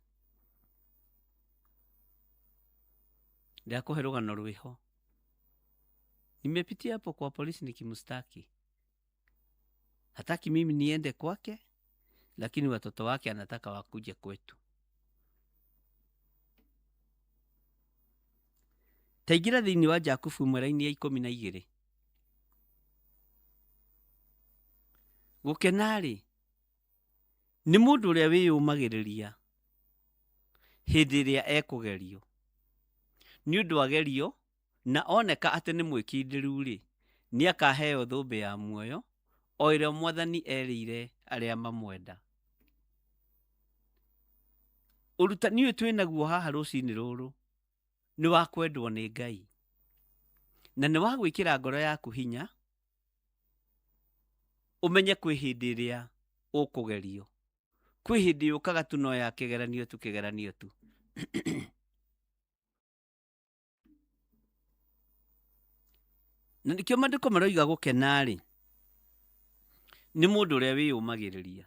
Ndakũhe rũgano rwĩho. Nimepitia hapo kwa polisi nikimstaki. Hataki mimi niende kwake, lakini watoto wake anataka wakuje kwetu. Taingĩra thĩinĩ wa Jakubu ĩmwe raini ya 12. Gũkena-rĩ, nĩ mũndũ ũrĩa wĩyũmagĩrĩria hĩndĩ ĩrĩa ekũgerio. Nĩ ũndũ agerio na oneka atĩ nĩ mwĩkindĩru-rĩ, nĩakaheo thũmbĩ ya muoyo, o ĩrĩa Mwathani erĩire arĩa mamwenda. Ũrutani ũyũ twĩ naguo haha rũcinĩ rũrũ nĩ wa kwendwo nĩ Ngai na nĩ wa gwĩkĩra ngoro yaku hinya ũmenye kwĩ hĩndĩ ĩrĩa ũkũgerio. Kwĩ hĩndĩ yũkaga tu no ya kĩgeranio tu kĩgeranio tu. Na nĩkĩo maandĩko maroiga gũkena-rĩ, nĩ mũndũ ũrĩa wĩyũmagĩrĩria.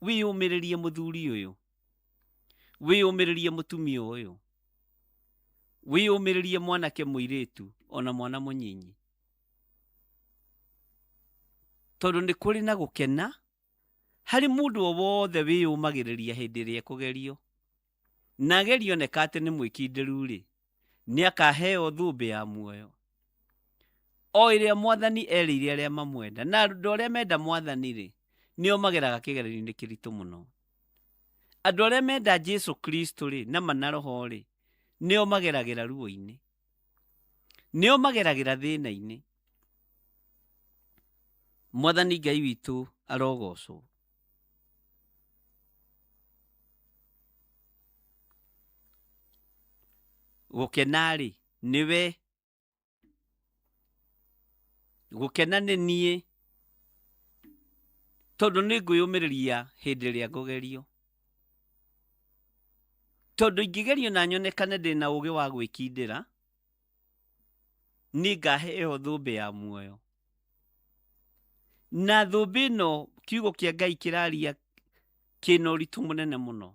Wĩyũmĩrĩrie mũthuri ũyũ, wĩyũmĩrĩrie mũtumia ũyũ, wĩyũmĩrĩrie mwanake mũirĩtu ona mwana mũnyinyi. Tondũ nĩ kũrĩ na gũkena harĩ mũndũ o wothe wĩyũmagĩrĩria hĩndĩ ĩrĩa ekũgerio. Na agerio oneka atĩ nĩ mwĩkindĩru-rĩ, nĩakaheo thũmbĩ ya muoyo, o ĩrĩa Mwathani erĩire arĩa mamwenda. Na andũ arĩa menda Mwathani-rĩ, nĩo mageraga kĩgeranio-inĩ kĩritũ mũno. Andũ arĩa menda Jesu Kristo-rĩ, na mana roho-rĩ, nĩo mageragĩra ruo-inĩ, nĩo mageragĩra thĩna-inĩ. Mwathani Ngai witũ arogocwo. Gũkena-rĩ, nĩwe. Gũkena nĩ niĩ, tondũ nĩ ngwĩyũmĩrĩria hĩndĩ ĩrĩa ngũgerio. Tondũ ingĩgerio na nyonekane ndĩna ũũgĩ wa gwĩkindĩra, nĩ ngaheo thũmbĩ ya muoyo. Na thũmbĩ ĩno kiugo kĩa Ngai kĩraria kĩna ũritũ mũnene mũno,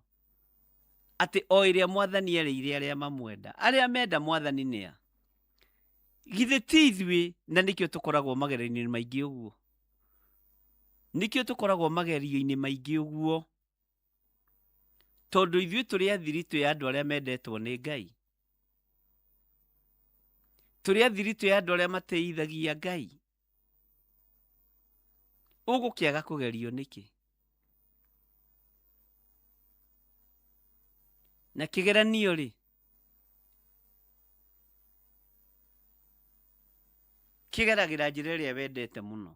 atĩ o ĩrĩa Mwathani erĩire arĩa mamwenda. Arĩa menda Mwathani nĩa? Githĩ ti ithuĩ? Na nĩkĩo tũkoragwo magerio-inĩ maingĩ ũguo. Nĩkĩo tũkoragwo magerio-inĩ maingĩ ũguo, tondũ ithuĩ tũrĩ athiritũ ya andũ arĩa mendetwo nĩ Ngai. Tũrĩ athiritũ ya andũ arĩa matĩithagia Ngai. Ũgũkĩaga kũgerio nĩkĩ? Na kĩgeranio rĩ, kĩgeragĩra njĩra ĩrĩa wendete mũno.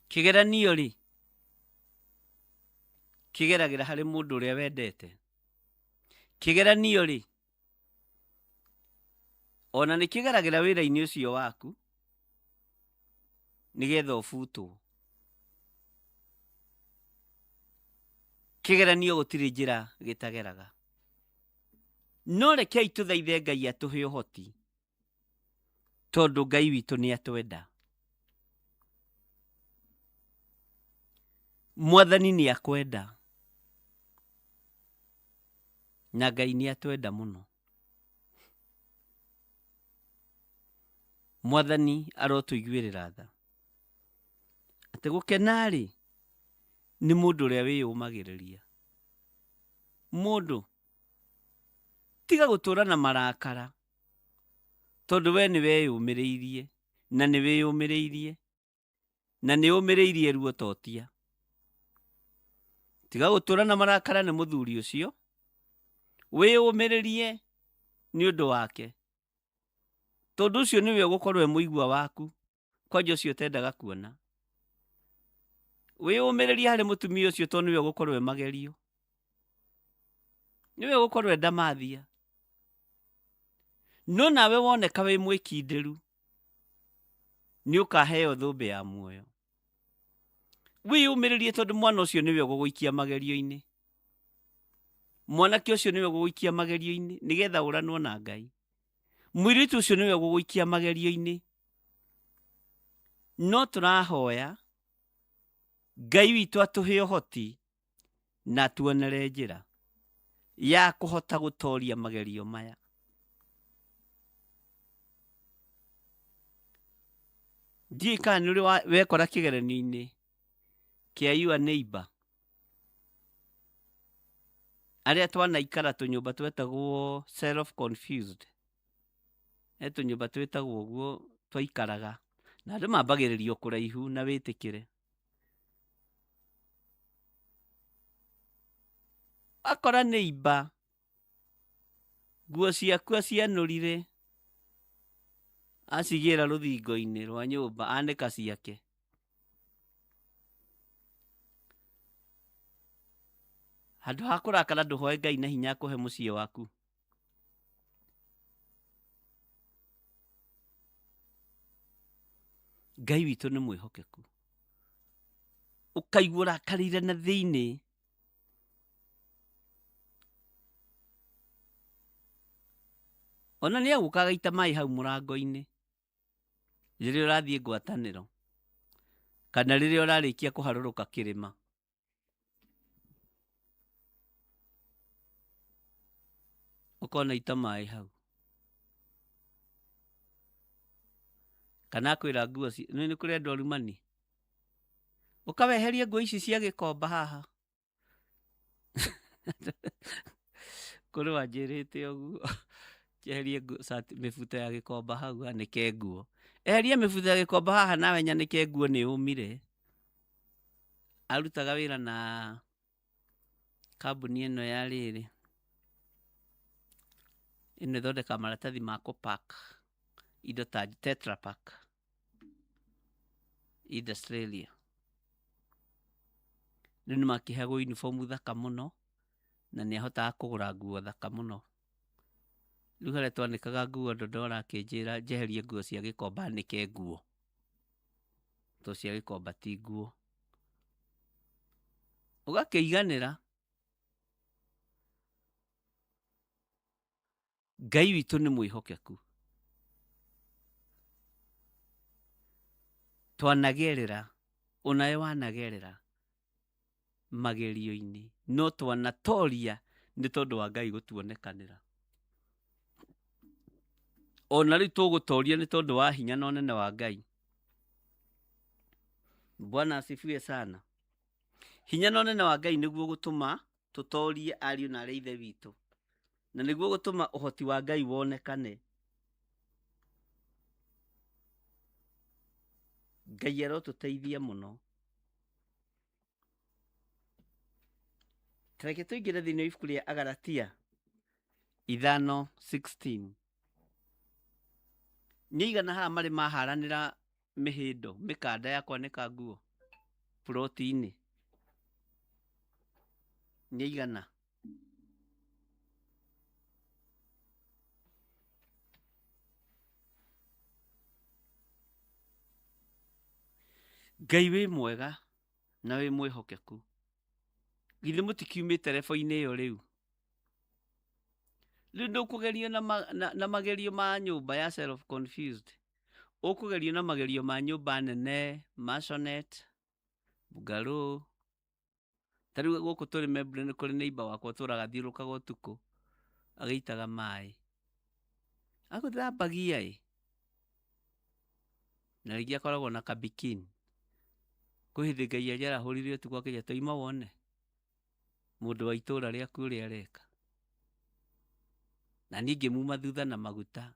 Kĩgeranio rĩ, kĩgeragĩra harĩ mũndũ ũrĩa wendete. Kĩgeranio rĩ, ona nĩ kĩgeragĩra wĩra-inĩ ũcio waku nĩgetha ũbutwo. Kĩgeranio gũtirĩ njĩra gĩtageraga. No rekei tũthaithe Ngai atũhe ũhoti, tondũ Ngai witũ nĩ atwenda. Mwathani nĩ akwenda, na Ngai nĩ atwenda mũno. Mwathani arotũiguĩrĩra tha. Atĩ gũkena-rĩ, nĩ mũndũ ũrĩa wĩyũmagĩrĩria. Mũndũ, tiga gũtũra na marakara, tondũ we nĩ weyũmĩrĩirie, na nĩ wĩyũmĩrĩirie, na nĩ ũmĩrĩirie ruo totia. Tiga gũtũra na marakara nĩ mũthuri ũcio, wĩyũmĩrĩrie nĩ ũndũ wake, tondũ ũcio nĩwe ũgũkorwo e mũigua waku kwanja ũcio ũtendaga kuona. Wĩyũmĩrĩrie harĩ mũtumia ũcio tondũ nĩwe ũgũkorwo e magerio, nĩwe ũgũkorwo e ndamathia. No nawe woneka wĩ mwĩkindĩru, nĩ ũkaheo thũmbĩ ya muoyo. Wĩyũmĩrĩrie tondũ mwana ũcio nĩwe ũgũgũikia magerio-inĩ, mwanake ũcio nĩwe ũgũgũikia magerio-inĩ nĩgetha ũranwo na Ngai, mũirĩtu ũcio nĩwe ũgũgũikia magerio-inĩ. No tũrahoya Ngai witũ atũhe ũhoti na atuonere njĩra ya kũhota gũtoria magerio maya. Ndiũĩ kana nĩ ũrĩ wekora kĩgeranio-inĩ kĩa your neighbor, arĩa twanaikara tũnyũmba twetagwo self confused, he tũnyũmba twĩtagwo ũguo twaikaraga, na andũ mambagĩrĩria o kũraihu na wĩtĩkĩre. Akora neighbor nguo ciaku acianũrire acigĩra rũthingo-inĩ rwa nyũmba anĩka ciake. Handũ ha kũrakara ndũhoe Ngai na hinya akũhe mũciĩ waku. Ngai witũ nĩ mwĩhokeku. Ũkaigua ũrakarĩire na thĩinĩ ona nĩ agũka agaita maĩ hau mũrango-inĩ rĩrĩa ũrathiĩ ngwatanĩro kana rĩrĩa ũrarĩkia kũharũrũka kĩrĩma. Ũkona ita maĩ hau kana akwĩra nguo nĩ kũrĩ andũ arumani, ũkaweheria nguo ici cia gĩkomba haha. Kũrĩ wanjĩrĩte ũguo njeherie cati mĩbuto ya gĩkomba hau anĩke nguo. Eheria mĩbuto ya gĩkomba haha nawe nyanĩke nguo nĩ ũmire. Arutaga wĩra na kambuni ĩno ya rĩrĩ, ĩno ĩthondekaga maratathi ma kũ pack indo ta Tetra Pak Industrialia. Rĩu nĩ makĩheagwo uniform thaka mũno na nĩ ahotaga kũgũra nguo thaka mũno. Rĩu harĩa twanĩkaga nguo Ndondora akĩnjĩra njeherie nguo cia gĩkomba nĩke nguo, tondũ cia gĩkomba ti nguo. Ũgakĩiganĩra. Ngai witũ nĩ mwĩhokeku. Twanagerera, onawe wanagerera magerio-inĩ, no twanatoria nĩ tondũ wa Ngai gũtuonekanĩra. Ona rĩu tũgũtoria nĩ tondũ wa hinya na ũnene wa Ngai. Bwana asifiwe sana. Hinya na ũnene wa Ngai nĩguo gũtũma tũtorie ariũ na arĩ ithe witũ, na nĩguo gũtũma ũhoti wa Ngai wonekane. Ngai arotũteithia mũno. Tareke tũingĩre thĩinĩ wa ibuku rĩa Agalatia 5:16. Nĩ aigana haha marĩ maharanĩra mĩhĩndo, mĩkanda ya kwanĩka nguo ploti-inĩ? Nĩ aigana? Ngai wĩ mwega na wĩ mwĩhokeku. Githĩ mũtikiumĩte rebo-inĩ ĩyo rĩu? Rĩu ndũkũgerio na magerio ma nyũmba ya self confused. Ũkũgerio na magerio ma nyũmba nene, maisonette, bungalow. Ta rĩu gũkũ tũrĩ Membley nĩ kũrĩ neighbor wakwa ũtũraga athiũrũrũkaga ũtukũ agĩitaga maĩ. Agũthambagia ĩ, na rĩngĩ akoragwo na kabikini. Kwĩ hĩndĩ Ngai anjarahũrire ũtukũ akĩnjĩra toima wone mũndũ wa itũra rĩaku ũrĩa areka. Na niĩ ngĩmuma thutha na maguta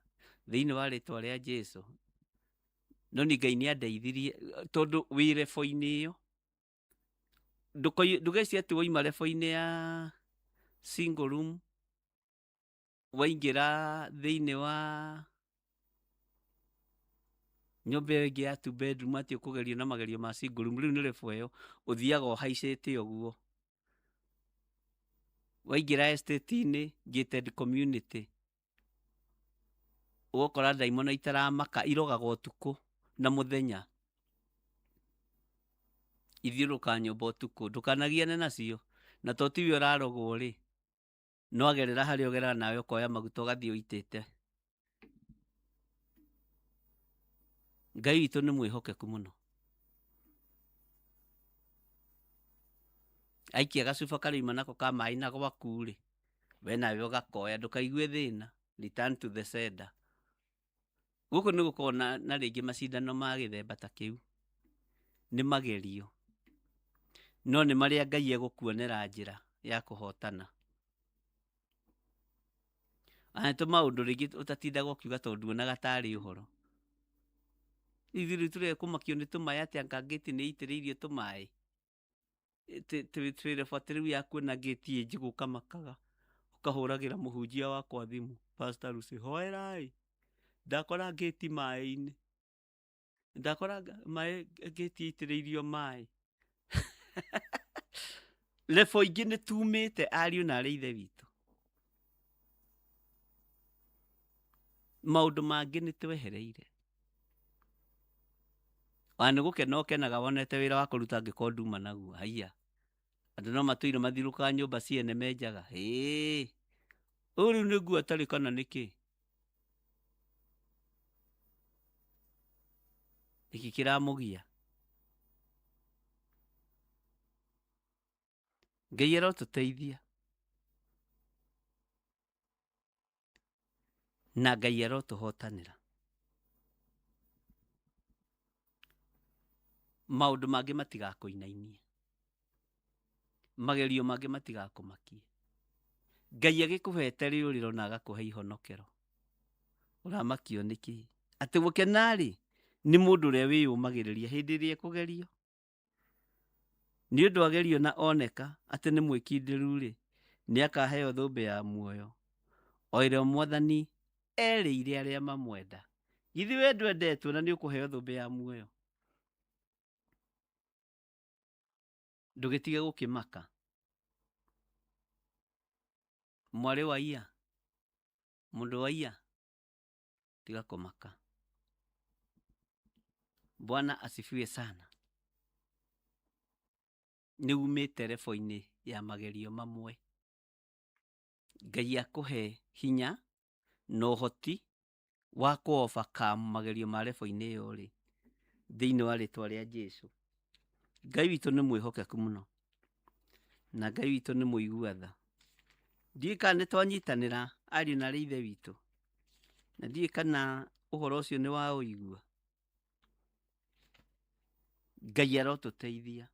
thĩinĩ wa rĩtwa rĩa Jesu. No niĩ Ngai nĩ andeithirie tondũ wĩ rebo-inĩ ĩyo. Ndũgecirie atĩ wauma level-inĩ ya single room waingĩra thĩinĩ wa nyũmba ĩyo ĩngĩ ya two bedroom atĩ ũkũgerio na magerio ma single room. Rĩu nĩ level ĩyo ũthiaga ũhaicĩte ũguo. Waingĩra estate-inĩ, gated community, ũgakora ndaimono itaramaka irogaga ũtukũ na mũthenya, ithiũrũrũkaga nyũmba ũtukũ. Ndũkanagiane nacio, na to tiwe ũrarogwo rĩ, no agerera harĩa ũgerera nawe ũkoya maguta ũgathiĩ ũitĩte. Ngai witũ nĩ mwĩhokeku mũno. Aikia gacuba karĩuma nako ka maĩ na gwaku rĩ, we nawe ũgakoya, ndũkaigue thĩna. Return to the sender. Gũkũ nĩ gũkoragwo na rĩngĩ macindano ma gĩthemba ta kĩu, nĩ magerio, no nĩ marĩa Ngai egũkuonera njĩra ya kũhotana. Ona nĩ tũmaũndũ rĩngĩ ũtatindaga ũkiuga tondũ nduonaga tarĩ ũhoro. Ithuĩ rĩu tũrĩa kũmakio nĩ tũmaĩ atĩ anga ngĩti nĩ ĩitĩrĩirio tũmaĩ. Twĩ level atĩ rĩu ya kuona ngĩti ĩ njigũ ũkamakaga, ũkahũragĩra mũhunjia wakwa thimũ, Pastor Lucy, hoerai, ndakora ngĩti maĩ-inĩ, ndakora maĩ ngĩti ĩitĩrĩirio maĩ. Level ingĩ nĩ tumĩte ariũ na arĩ ithe witũ. Maũndũ mangĩ nĩ twehereire. Ona nĩ gũkena ũkenaga wonete wĩra wa kũruta angĩkorwo nduma naguo. Haiya, andũ no matũire mathiũrũrũkaga nyũmba ciene menjaga. Hĩĩ, ũyũ rĩu nĩ nguo atarĩ kana nĩkĩ? Nĩkĩ kĩramũgia? Ngai arotũteithia na Ngai arotũhotanĩra. Maũndũ mangĩ matigakũinainie, magerio mangĩ matigakũmakie. Ngai agĩkũhete rĩũrĩro na agakũhe ihonokero, ũramakio nĩkĩ? Atĩ gũkena-rĩ nĩ mũndũ ũrĩa wĩyũmagĩrĩria hĩndĩ ĩrĩa ekũgerio. Nĩ ũndũ agerio na oneka atĩ nĩ mwĩkindĩru-rĩ, nĩ akaheo thũmbĩ ya muoyo, o ĩrĩa Mwathani erĩire arĩa mamwenda. Githĩ we ndwendetwo na nĩ ũkũheo thũmbĩ ya muoyo? Ndũgĩtige gũkĩmaka. Mwarĩ wa iya, mũndũ wa iya, tiga kũmaka. Bwana asifiwe sana. Nĩ umĩte level-inĩ ya magerio mamwe. Ngai akũhe hinya na ũhoti wa kũ overcome magerio ma level-inĩ ĩyo rĩ, thĩinĩ wa rĩtwa rĩa Jesu. Ngai witũ nĩ mwĩhokeku mũno, na Ngai witũ nĩ mũigua tha. Ndiũĩ kana nĩ twanyitanĩra ariũ na arĩ ithe witũ, na ndiũĩ kana ũhoro ũcio nĩ wa ũigua. Ngai arotũteithia.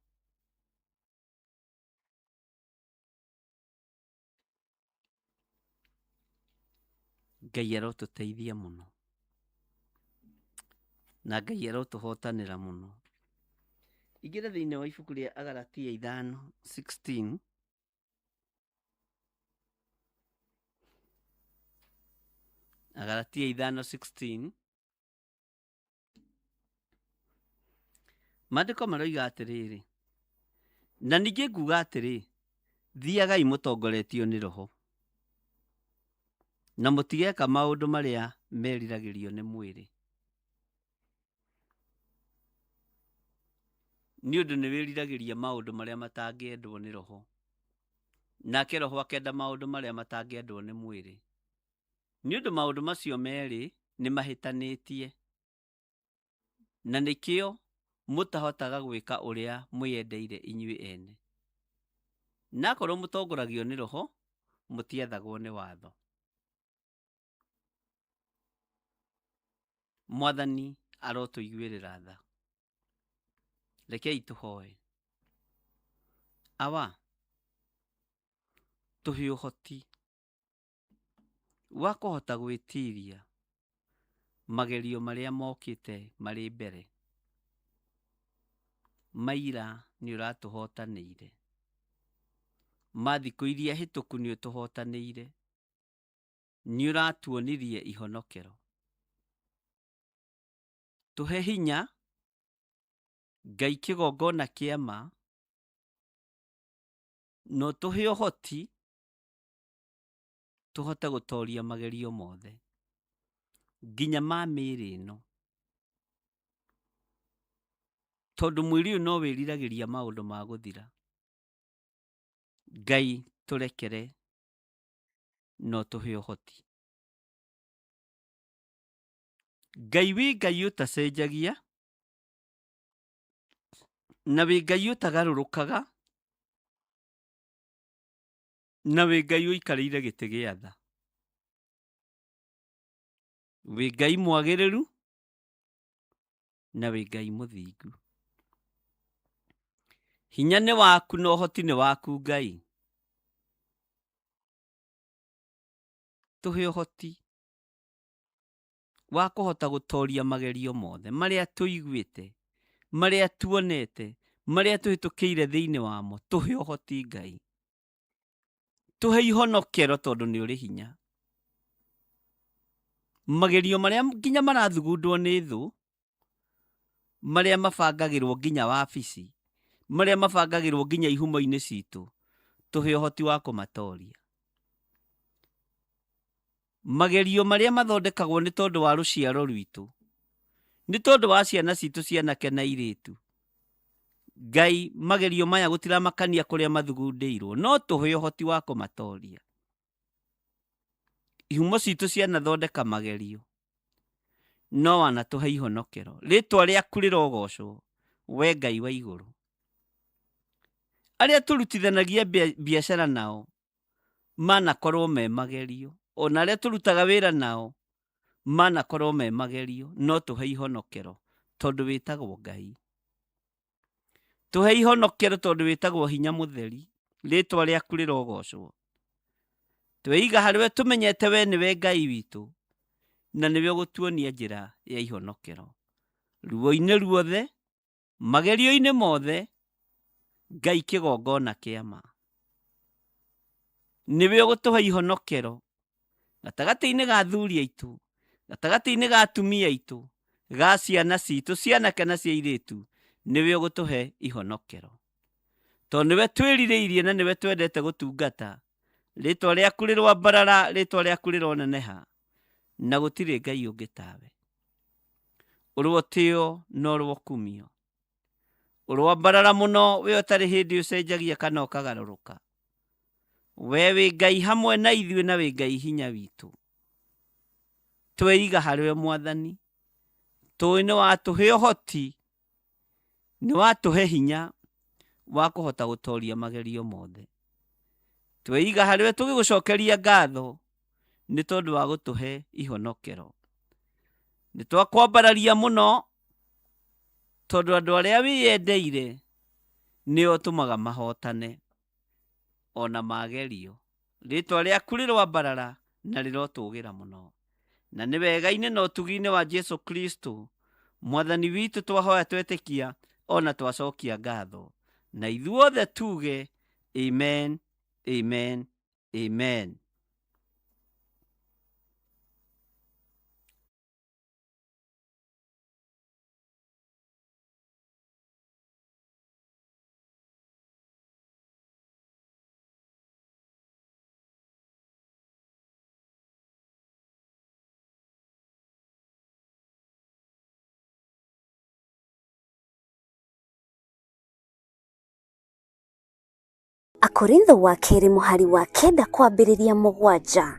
Ngai arotũteithia mũno, na Ngai arotũhotanĩra mũno. Ingĩra thĩinĩ wa ibuku rĩa Agalatia 5:16. Agalatia 5:16. Maandĩko maroiga atĩrĩrĩ, na ningĩ nguga atĩrĩ, thiagai mũtongoretio nĩ Roho, na mũtigeka maũndũ marĩa meriragĩrio nĩ mwĩrĩ. Nĩ ũndũ nĩ wĩriragĩria maũndũ marĩa matangĩendwo nĩ Roho, nake Roho akenda maũndũ marĩa matangĩendwo nĩ mwĩrĩ. Nĩ ũndũ maũndũ macio merĩ nĩ mahĩtanĩtie, na nĩkĩo mũtahotaga gwĩka ũrĩa mwĩendeire inyuĩ ene. Na akorwo mũtongoragio nĩ Roho, mũtiathagwo nĩ watho. Mwathani arotũiguĩrĩra tha. Rekei tũhoe. Awa, tũhe ũhoti wa kũhota gwĩtiria magerio marĩa mokĩte marĩ mbere, maira Nĩ ũratũhotanĩire. Ma thikũ iria hĩtũku nĩ ũtũhotanĩire. Nĩ ũratuonirie ihonokero. Tũhe hinya Ngai kĩgongona kĩa ma, na ũtũhe ũhoti tũhote gũtoria magerio mothe nginya ma mĩĩrĩ ĩno. Tondũ mwĩrĩ ũyũ no wĩriragĩria maũndũ ma gũthira. Ngai tũrekere na ũtũhe ũhoti. Ngai wĩ Ngai ũtacenjagia na wĩ Ngai ũtagarũrũkaga na wĩ Ngai ũikarĩire gĩtĩ gĩa tha. Wĩ Ngai mwagĩrĩru na wĩ Ngai mũthingu. Hinya nĩ waku na ũhoti nĩ waku Ngai. Tũhe ũhoti wa kũhota gũtoria magerio mothe marĩa tũiguĩte, marĩa tuonete, marĩa tũhĩtũkĩire thĩinĩ wamo. Tũhe ũhoti Ngai. Tũhe ihonokero tondũ nĩ ũrĩ hinya. Magerio marĩa nginya marathugundwo nĩ thũ, marĩa mabangagĩrwo nginya wabici, marĩa mabangagĩrwo nginya ihumo-inĩ citũ, tũhe ũhoti wa kũmatoria. Magerio marĩa mathondekagwo nĩ tondũ wa rũciaro rwitũ, nĩ tondũ wa ciana citũ cia anake na airĩtu. Ngai, magerio maya gũtiramakania kũrĩa mathugundĩirwo, no tũhe ũhoti wa kũmatoria. Ihumo citũ cianathondeka magerio, no wanatũhe ihonokero. Rĩtwa rĩaku rĩrogocwo, we Ngai wa igũrũ. Arĩa tũrutithanagia biacara nao, manakorwo me magerio, ona arĩa tũrutaga wĩra nao manakorwo me magerio, no tũhe ihonokero tondũ wĩtagwo Ngai. Tũhe ihonokero tondũ wĩtagwo hinya mũtheri, rĩtwa rĩaku rĩrogocwo. Tweiga harĩ we tũmenyete we nĩwe Ngai witũ, na nĩwe ũgũtuonia njĩra ya ihonokero. Ruo-inĩ ruothe, magerio-inĩ mothe, Ngai kĩgongona kĩa ma. Nĩwe ũgũtũhe ihonokero gatagatĩ-inĩ ga athuri aitũ, gatagatĩ-inĩ ga atumia aitũ, ga ciana citũ, cia anake na cia airĩtu, nĩwe ũgũtũhe ihonokero. Tondũ nĩwe twĩrirĩirie na nĩwe twendete gũtungata, rĩtwa rĩaku rĩroambarara, rĩtwa rĩaku rĩroneneha, na gũtirĩ Ngai ũngĩ tawe. Ũrotĩo na ũrokumio. Ũroambarara mũno we ũtarĩ hĩndĩ ũcenjagia kana ũkagarũrũka. We wĩ Ngai hamwe na ithuĩ na wĩ Ngai hinya witũ. Tweiga harĩ we Mwathani, tũĩ nĩ watũhe ũhoti, nĩ watũhe hinya wa kũhota gũtoria magerio mothe. Tweiga harĩ we tũgĩgũcokeria ngatho nĩ tondũ wa gũtũhe ihonokero. Nĩ twakwambararia mũno tondũ andũ arĩa wĩyendeire nĩo ũtũmaga mahotane ona magerio. Rĩtwa rĩaku rĩroambarara na rĩrotũgĩra mũno. Na nĩ wega-inĩ na ũtugi-inĩ wa Jesu Kristo Mwathani witũ twahoya twetĩkia ona twacokia ngatho. Na ithuothe tuge amen, amen, amen. Akorintho wa kerĩ mũhari wa kenda kwambĩrĩria mũgwanja.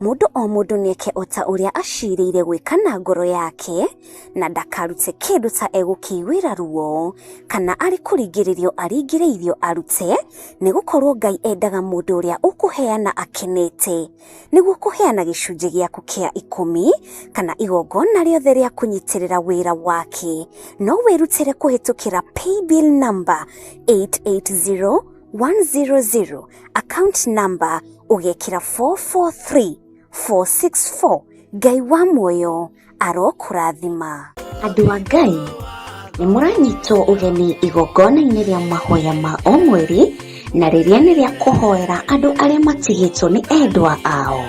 Mũndũ o mũndũ nĩeke o ta ũrĩa acirĩire gwĩka na ngoro yake, na ndakarute kĩndũ ta egũkĩiguĩra ruo, kana arĩ kũringĩrĩrio aringĩrĩirio arute, nĩgũkorwo Ngai endaga mũndũ ũrĩa ũkũheana akenete. Nĩguo kũheana gĩcunjĩ gĩaku kĩa ikũmi, kana igongona rĩothe rĩa kũnyitĩrĩra wĩra wake, no wĩrutĩre kũhĩtũkĩra paybill number 880100, account number ũgekĩra 443464. Ngai wa muoyo arokũrathima. Andũ a Ngai, Nĩ mũranyitwo ũgeni igongona-inĩ rĩa mahoya ma o mweri na rĩrĩa nĩ rĩa kũhoera andũ arĩa matigĩtwo nĩ endwa ao.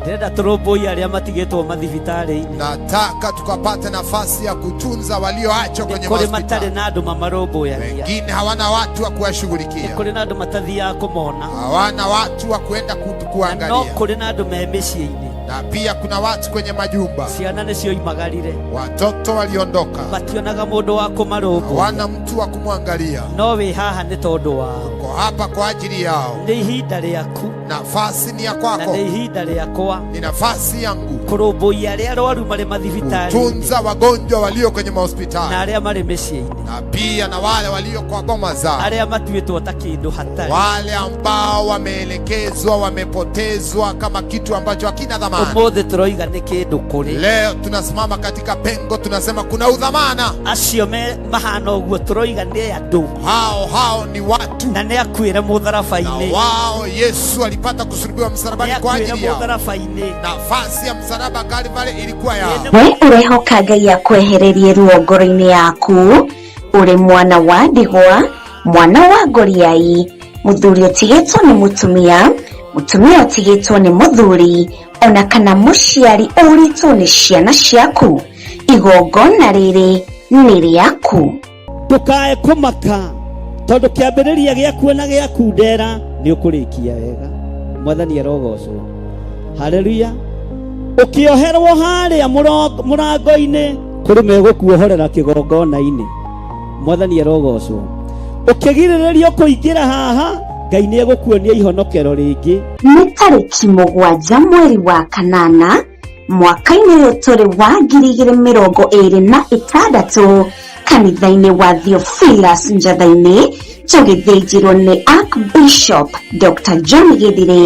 Ndĩrenda tũrũmbũiye arĩa matigĩtwo mathibitarĩ-inĩ. Nataka tukapate nafasi ya kutunza walioachwa kwenye Kũrĩ matarĩ mahospitali. na andũ mamarũmbũyagia. Wengine hawana watu wa kuwashughulikia, Kũrĩ na andũ matathiaga kũmona. hawana watu wa kuenda No kuangalia, kũrĩ na andũ me mĩciĩ-inĩ. na pia kuna watu kwenye majumba, Ciana nĩcioimagarire. watoto waliondoka, Mationaga mũndũ wa kũmarũmbũiya. hawana mtu wa kumwangalia. No wĩ haha nĩ tondũ wao. Uko hapa kwa ajili yao. Nĩ ihinda rĩaku Nafasi ni ya na kwako, nĩ ihinda rĩakwa ni nafasi yangu kũrũmbũiya arĩa arwaru marĩ mathibitarĩ-inĩ kutunza wagonjwa walio kwenye na mahospitali arĩa marĩ mĩciĩ-inĩ, na pia na wale walio kwa boma zao, arĩa matuĩtwo ta kĩndũ hatarĩ. wale ambao wameelekezwa, wamepotezwa kama kitu ambacho hakina dhamana. Ũmũthĩ tũroiga nĩ kĩndũ kũrĩ Leo tunasimama katika pengo, tunasema kuna udhamana. acio me mahana ũguo, tũroiga nĩ andũ Hao hao ni watu, na nĩ akuĩre na mũtharaba-inĩ, wao Yesu alipata kusulubiwa nĩ msalabani kwa akuĩre ajili yao. mũtharaba-inĩ. Nafasi ya msalaba Kalvari ilikuwa yao. We ũrehoka Ngai akwehererie ruo ngoro-inĩ yaku ũrĩ mwana wa ndigwa, mwana wa ngoriai, mũthuri ũtigĩtwo nĩ mũtumia, mũtumia ũtigĩtwo nĩ mũthuri, ona kana mũciari ũrĩtwo nĩ ciana ciaku. Igongona rĩrĩ nĩ rĩaku. Ndũkae kũmaka tondũ kĩambĩrĩria gĩaku na gĩaku ndera nĩ ũkũrĩkia wega. Mwathani arogocwo. Haleluya. Ũkĩoherwo harĩa mũrango-inĩ kũrĩ megũkuohorera kĩgongona-inĩ. Mwathani arogocwo. Ũkĩgirĩrĩrio kũingĩra haha, Ngai nĩ egũkuonia ihonokero rĩngĩ. Nĩ tarĩki 7 mweri wa kanana mwaka-inĩ ũyũ tũrĩ wa 2026 kanitha-inĩ wa Theophilus Njatha-inĩ, tũgĩthĩnjĩrwo nĩ Archbishop Dr. John Githire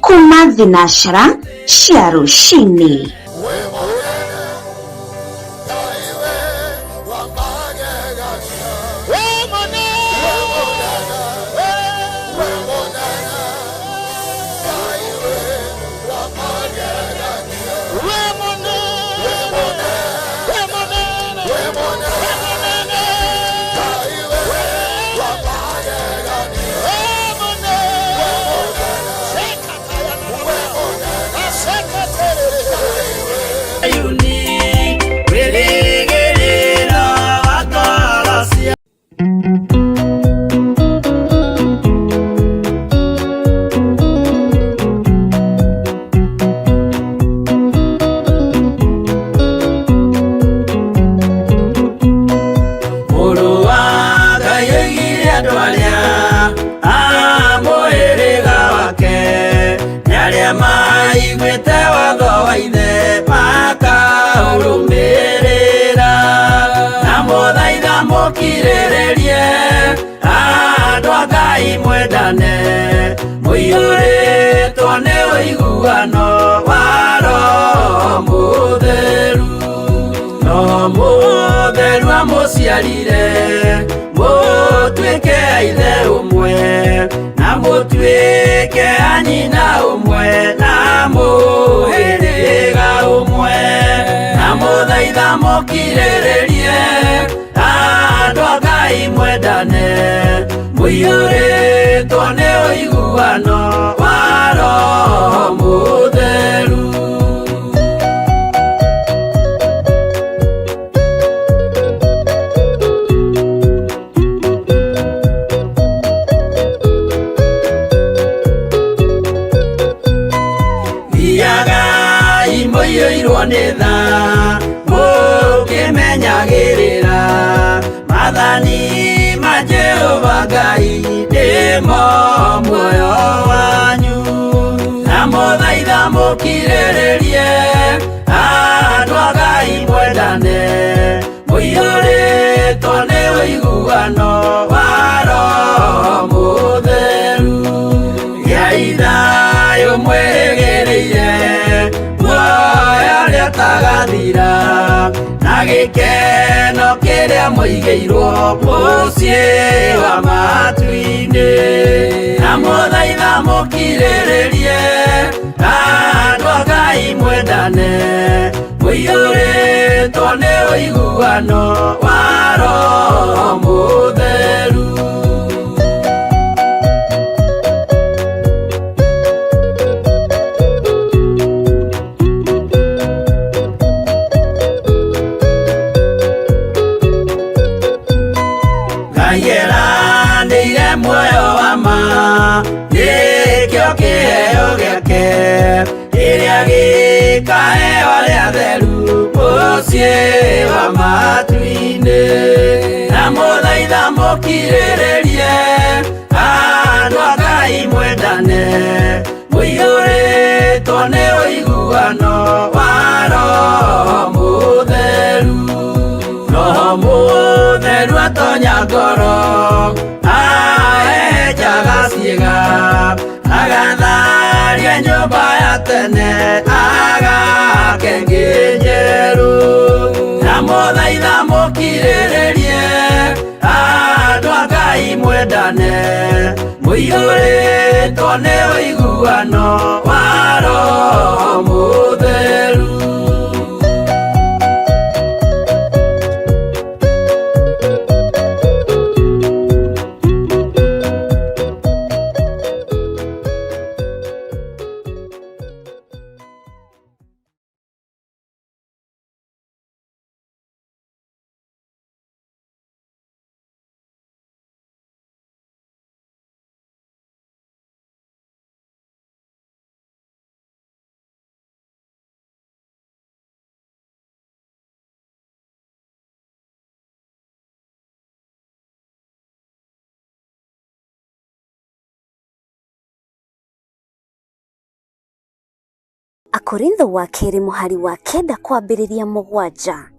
kuma thinashara cia rũcinĩ. Mũrũ wa Ngai oigire andũ arĩa a mũhĩrĩga wake nĩ arĩa maiguĩte watho wa ithe makaũrũmĩrĩra, na mũthaitha mũkirĩrĩrie andũ a Ngai mwendane, mũiyũrĩtwo nĩ ũiguano wa Roho Mũtheru. No mũtheru amũciarire mũtuĩke a ithe ũmwe, na mũtuĩke a nyina ũmwe, na mũhĩrĩga ũmwe, na mũthaitha mũkirĩrĩrie andũ a Ngai mwendane, mũiyũrĩtwo nĩ ũiguano wa Roho Mũtheru. Thiagai mũiyũirwo nĩ tha, mũkĩmenyagĩrĩra maathani ma Jehova Ngai nĩmo muoyo wanyu, na mũthaitha mũkirĩrĩrie andũ a Ngai mwendane, mũiyũrĩtwo nĩ ũiguano wa Roho Mũtheru. Gĩai thayũ mwĩrĩgĩrĩire muoyo ũrĩa ũtagathira, na gĩkeno kĩrĩa mũigĩirwo mũciĩ wa matu-inĩ, na mũthaitha mũkirĩrĩrie andũ a Ngai mwendane, Mũiyũrĩtwo nĩ ũiguano wa Roho Mũtheru. Ngai eranĩire muoyo wa ma, nĩkĩo kĩheo gĩake kĩrĩa gĩkaheo arĩa atheru mũciĩ wa matu-inĩ. Ndamũthaitha mũkirĩrĩrie, andũ a Ngai mwendane, mũiyũrĩtwo nĩ ũiguano wa Roho Mũtheru. Roho Mũtheru atonya ngoro, ahehenjaga ciĩga, agatharia nyũmba ya tene, agake ĩngĩ njerũ. Ndamũthaitha mũkirĩrĩrie, andũ a Ngai mwendane, mũiyũrĩtwo nĩ ũiguano wa Roho Mũtheru. Akorintho wa kerĩ mũhari wa 9 kwambĩrĩria 7.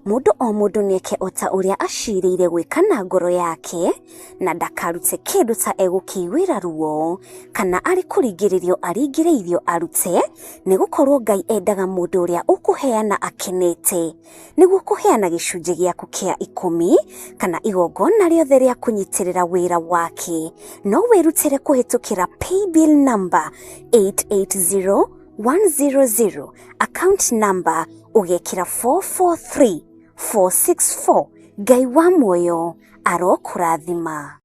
Mũndũ o mũndũ nĩeke o ta ũrĩa acirĩire gwĩka na ngoro yake, na ndakarute kĩndũ ta egũkĩiguĩra ruo, kana arĩ kũringĩrĩrio aringĩrĩirio arute, nĩgũkorwo Ngai endaga mũndũ ũrĩa ũkũheana akenete. Nĩguo kũheana gĩcunjĩ gĩaku kĩa 10 kana igongona rĩothe rĩa kũnyitĩrĩra wĩra wake, no wĩrutĩre kũhĩtũkĩra paybill number 880100, account number ũgekĩra 443464. Ngai wa muoyo arokũrathima.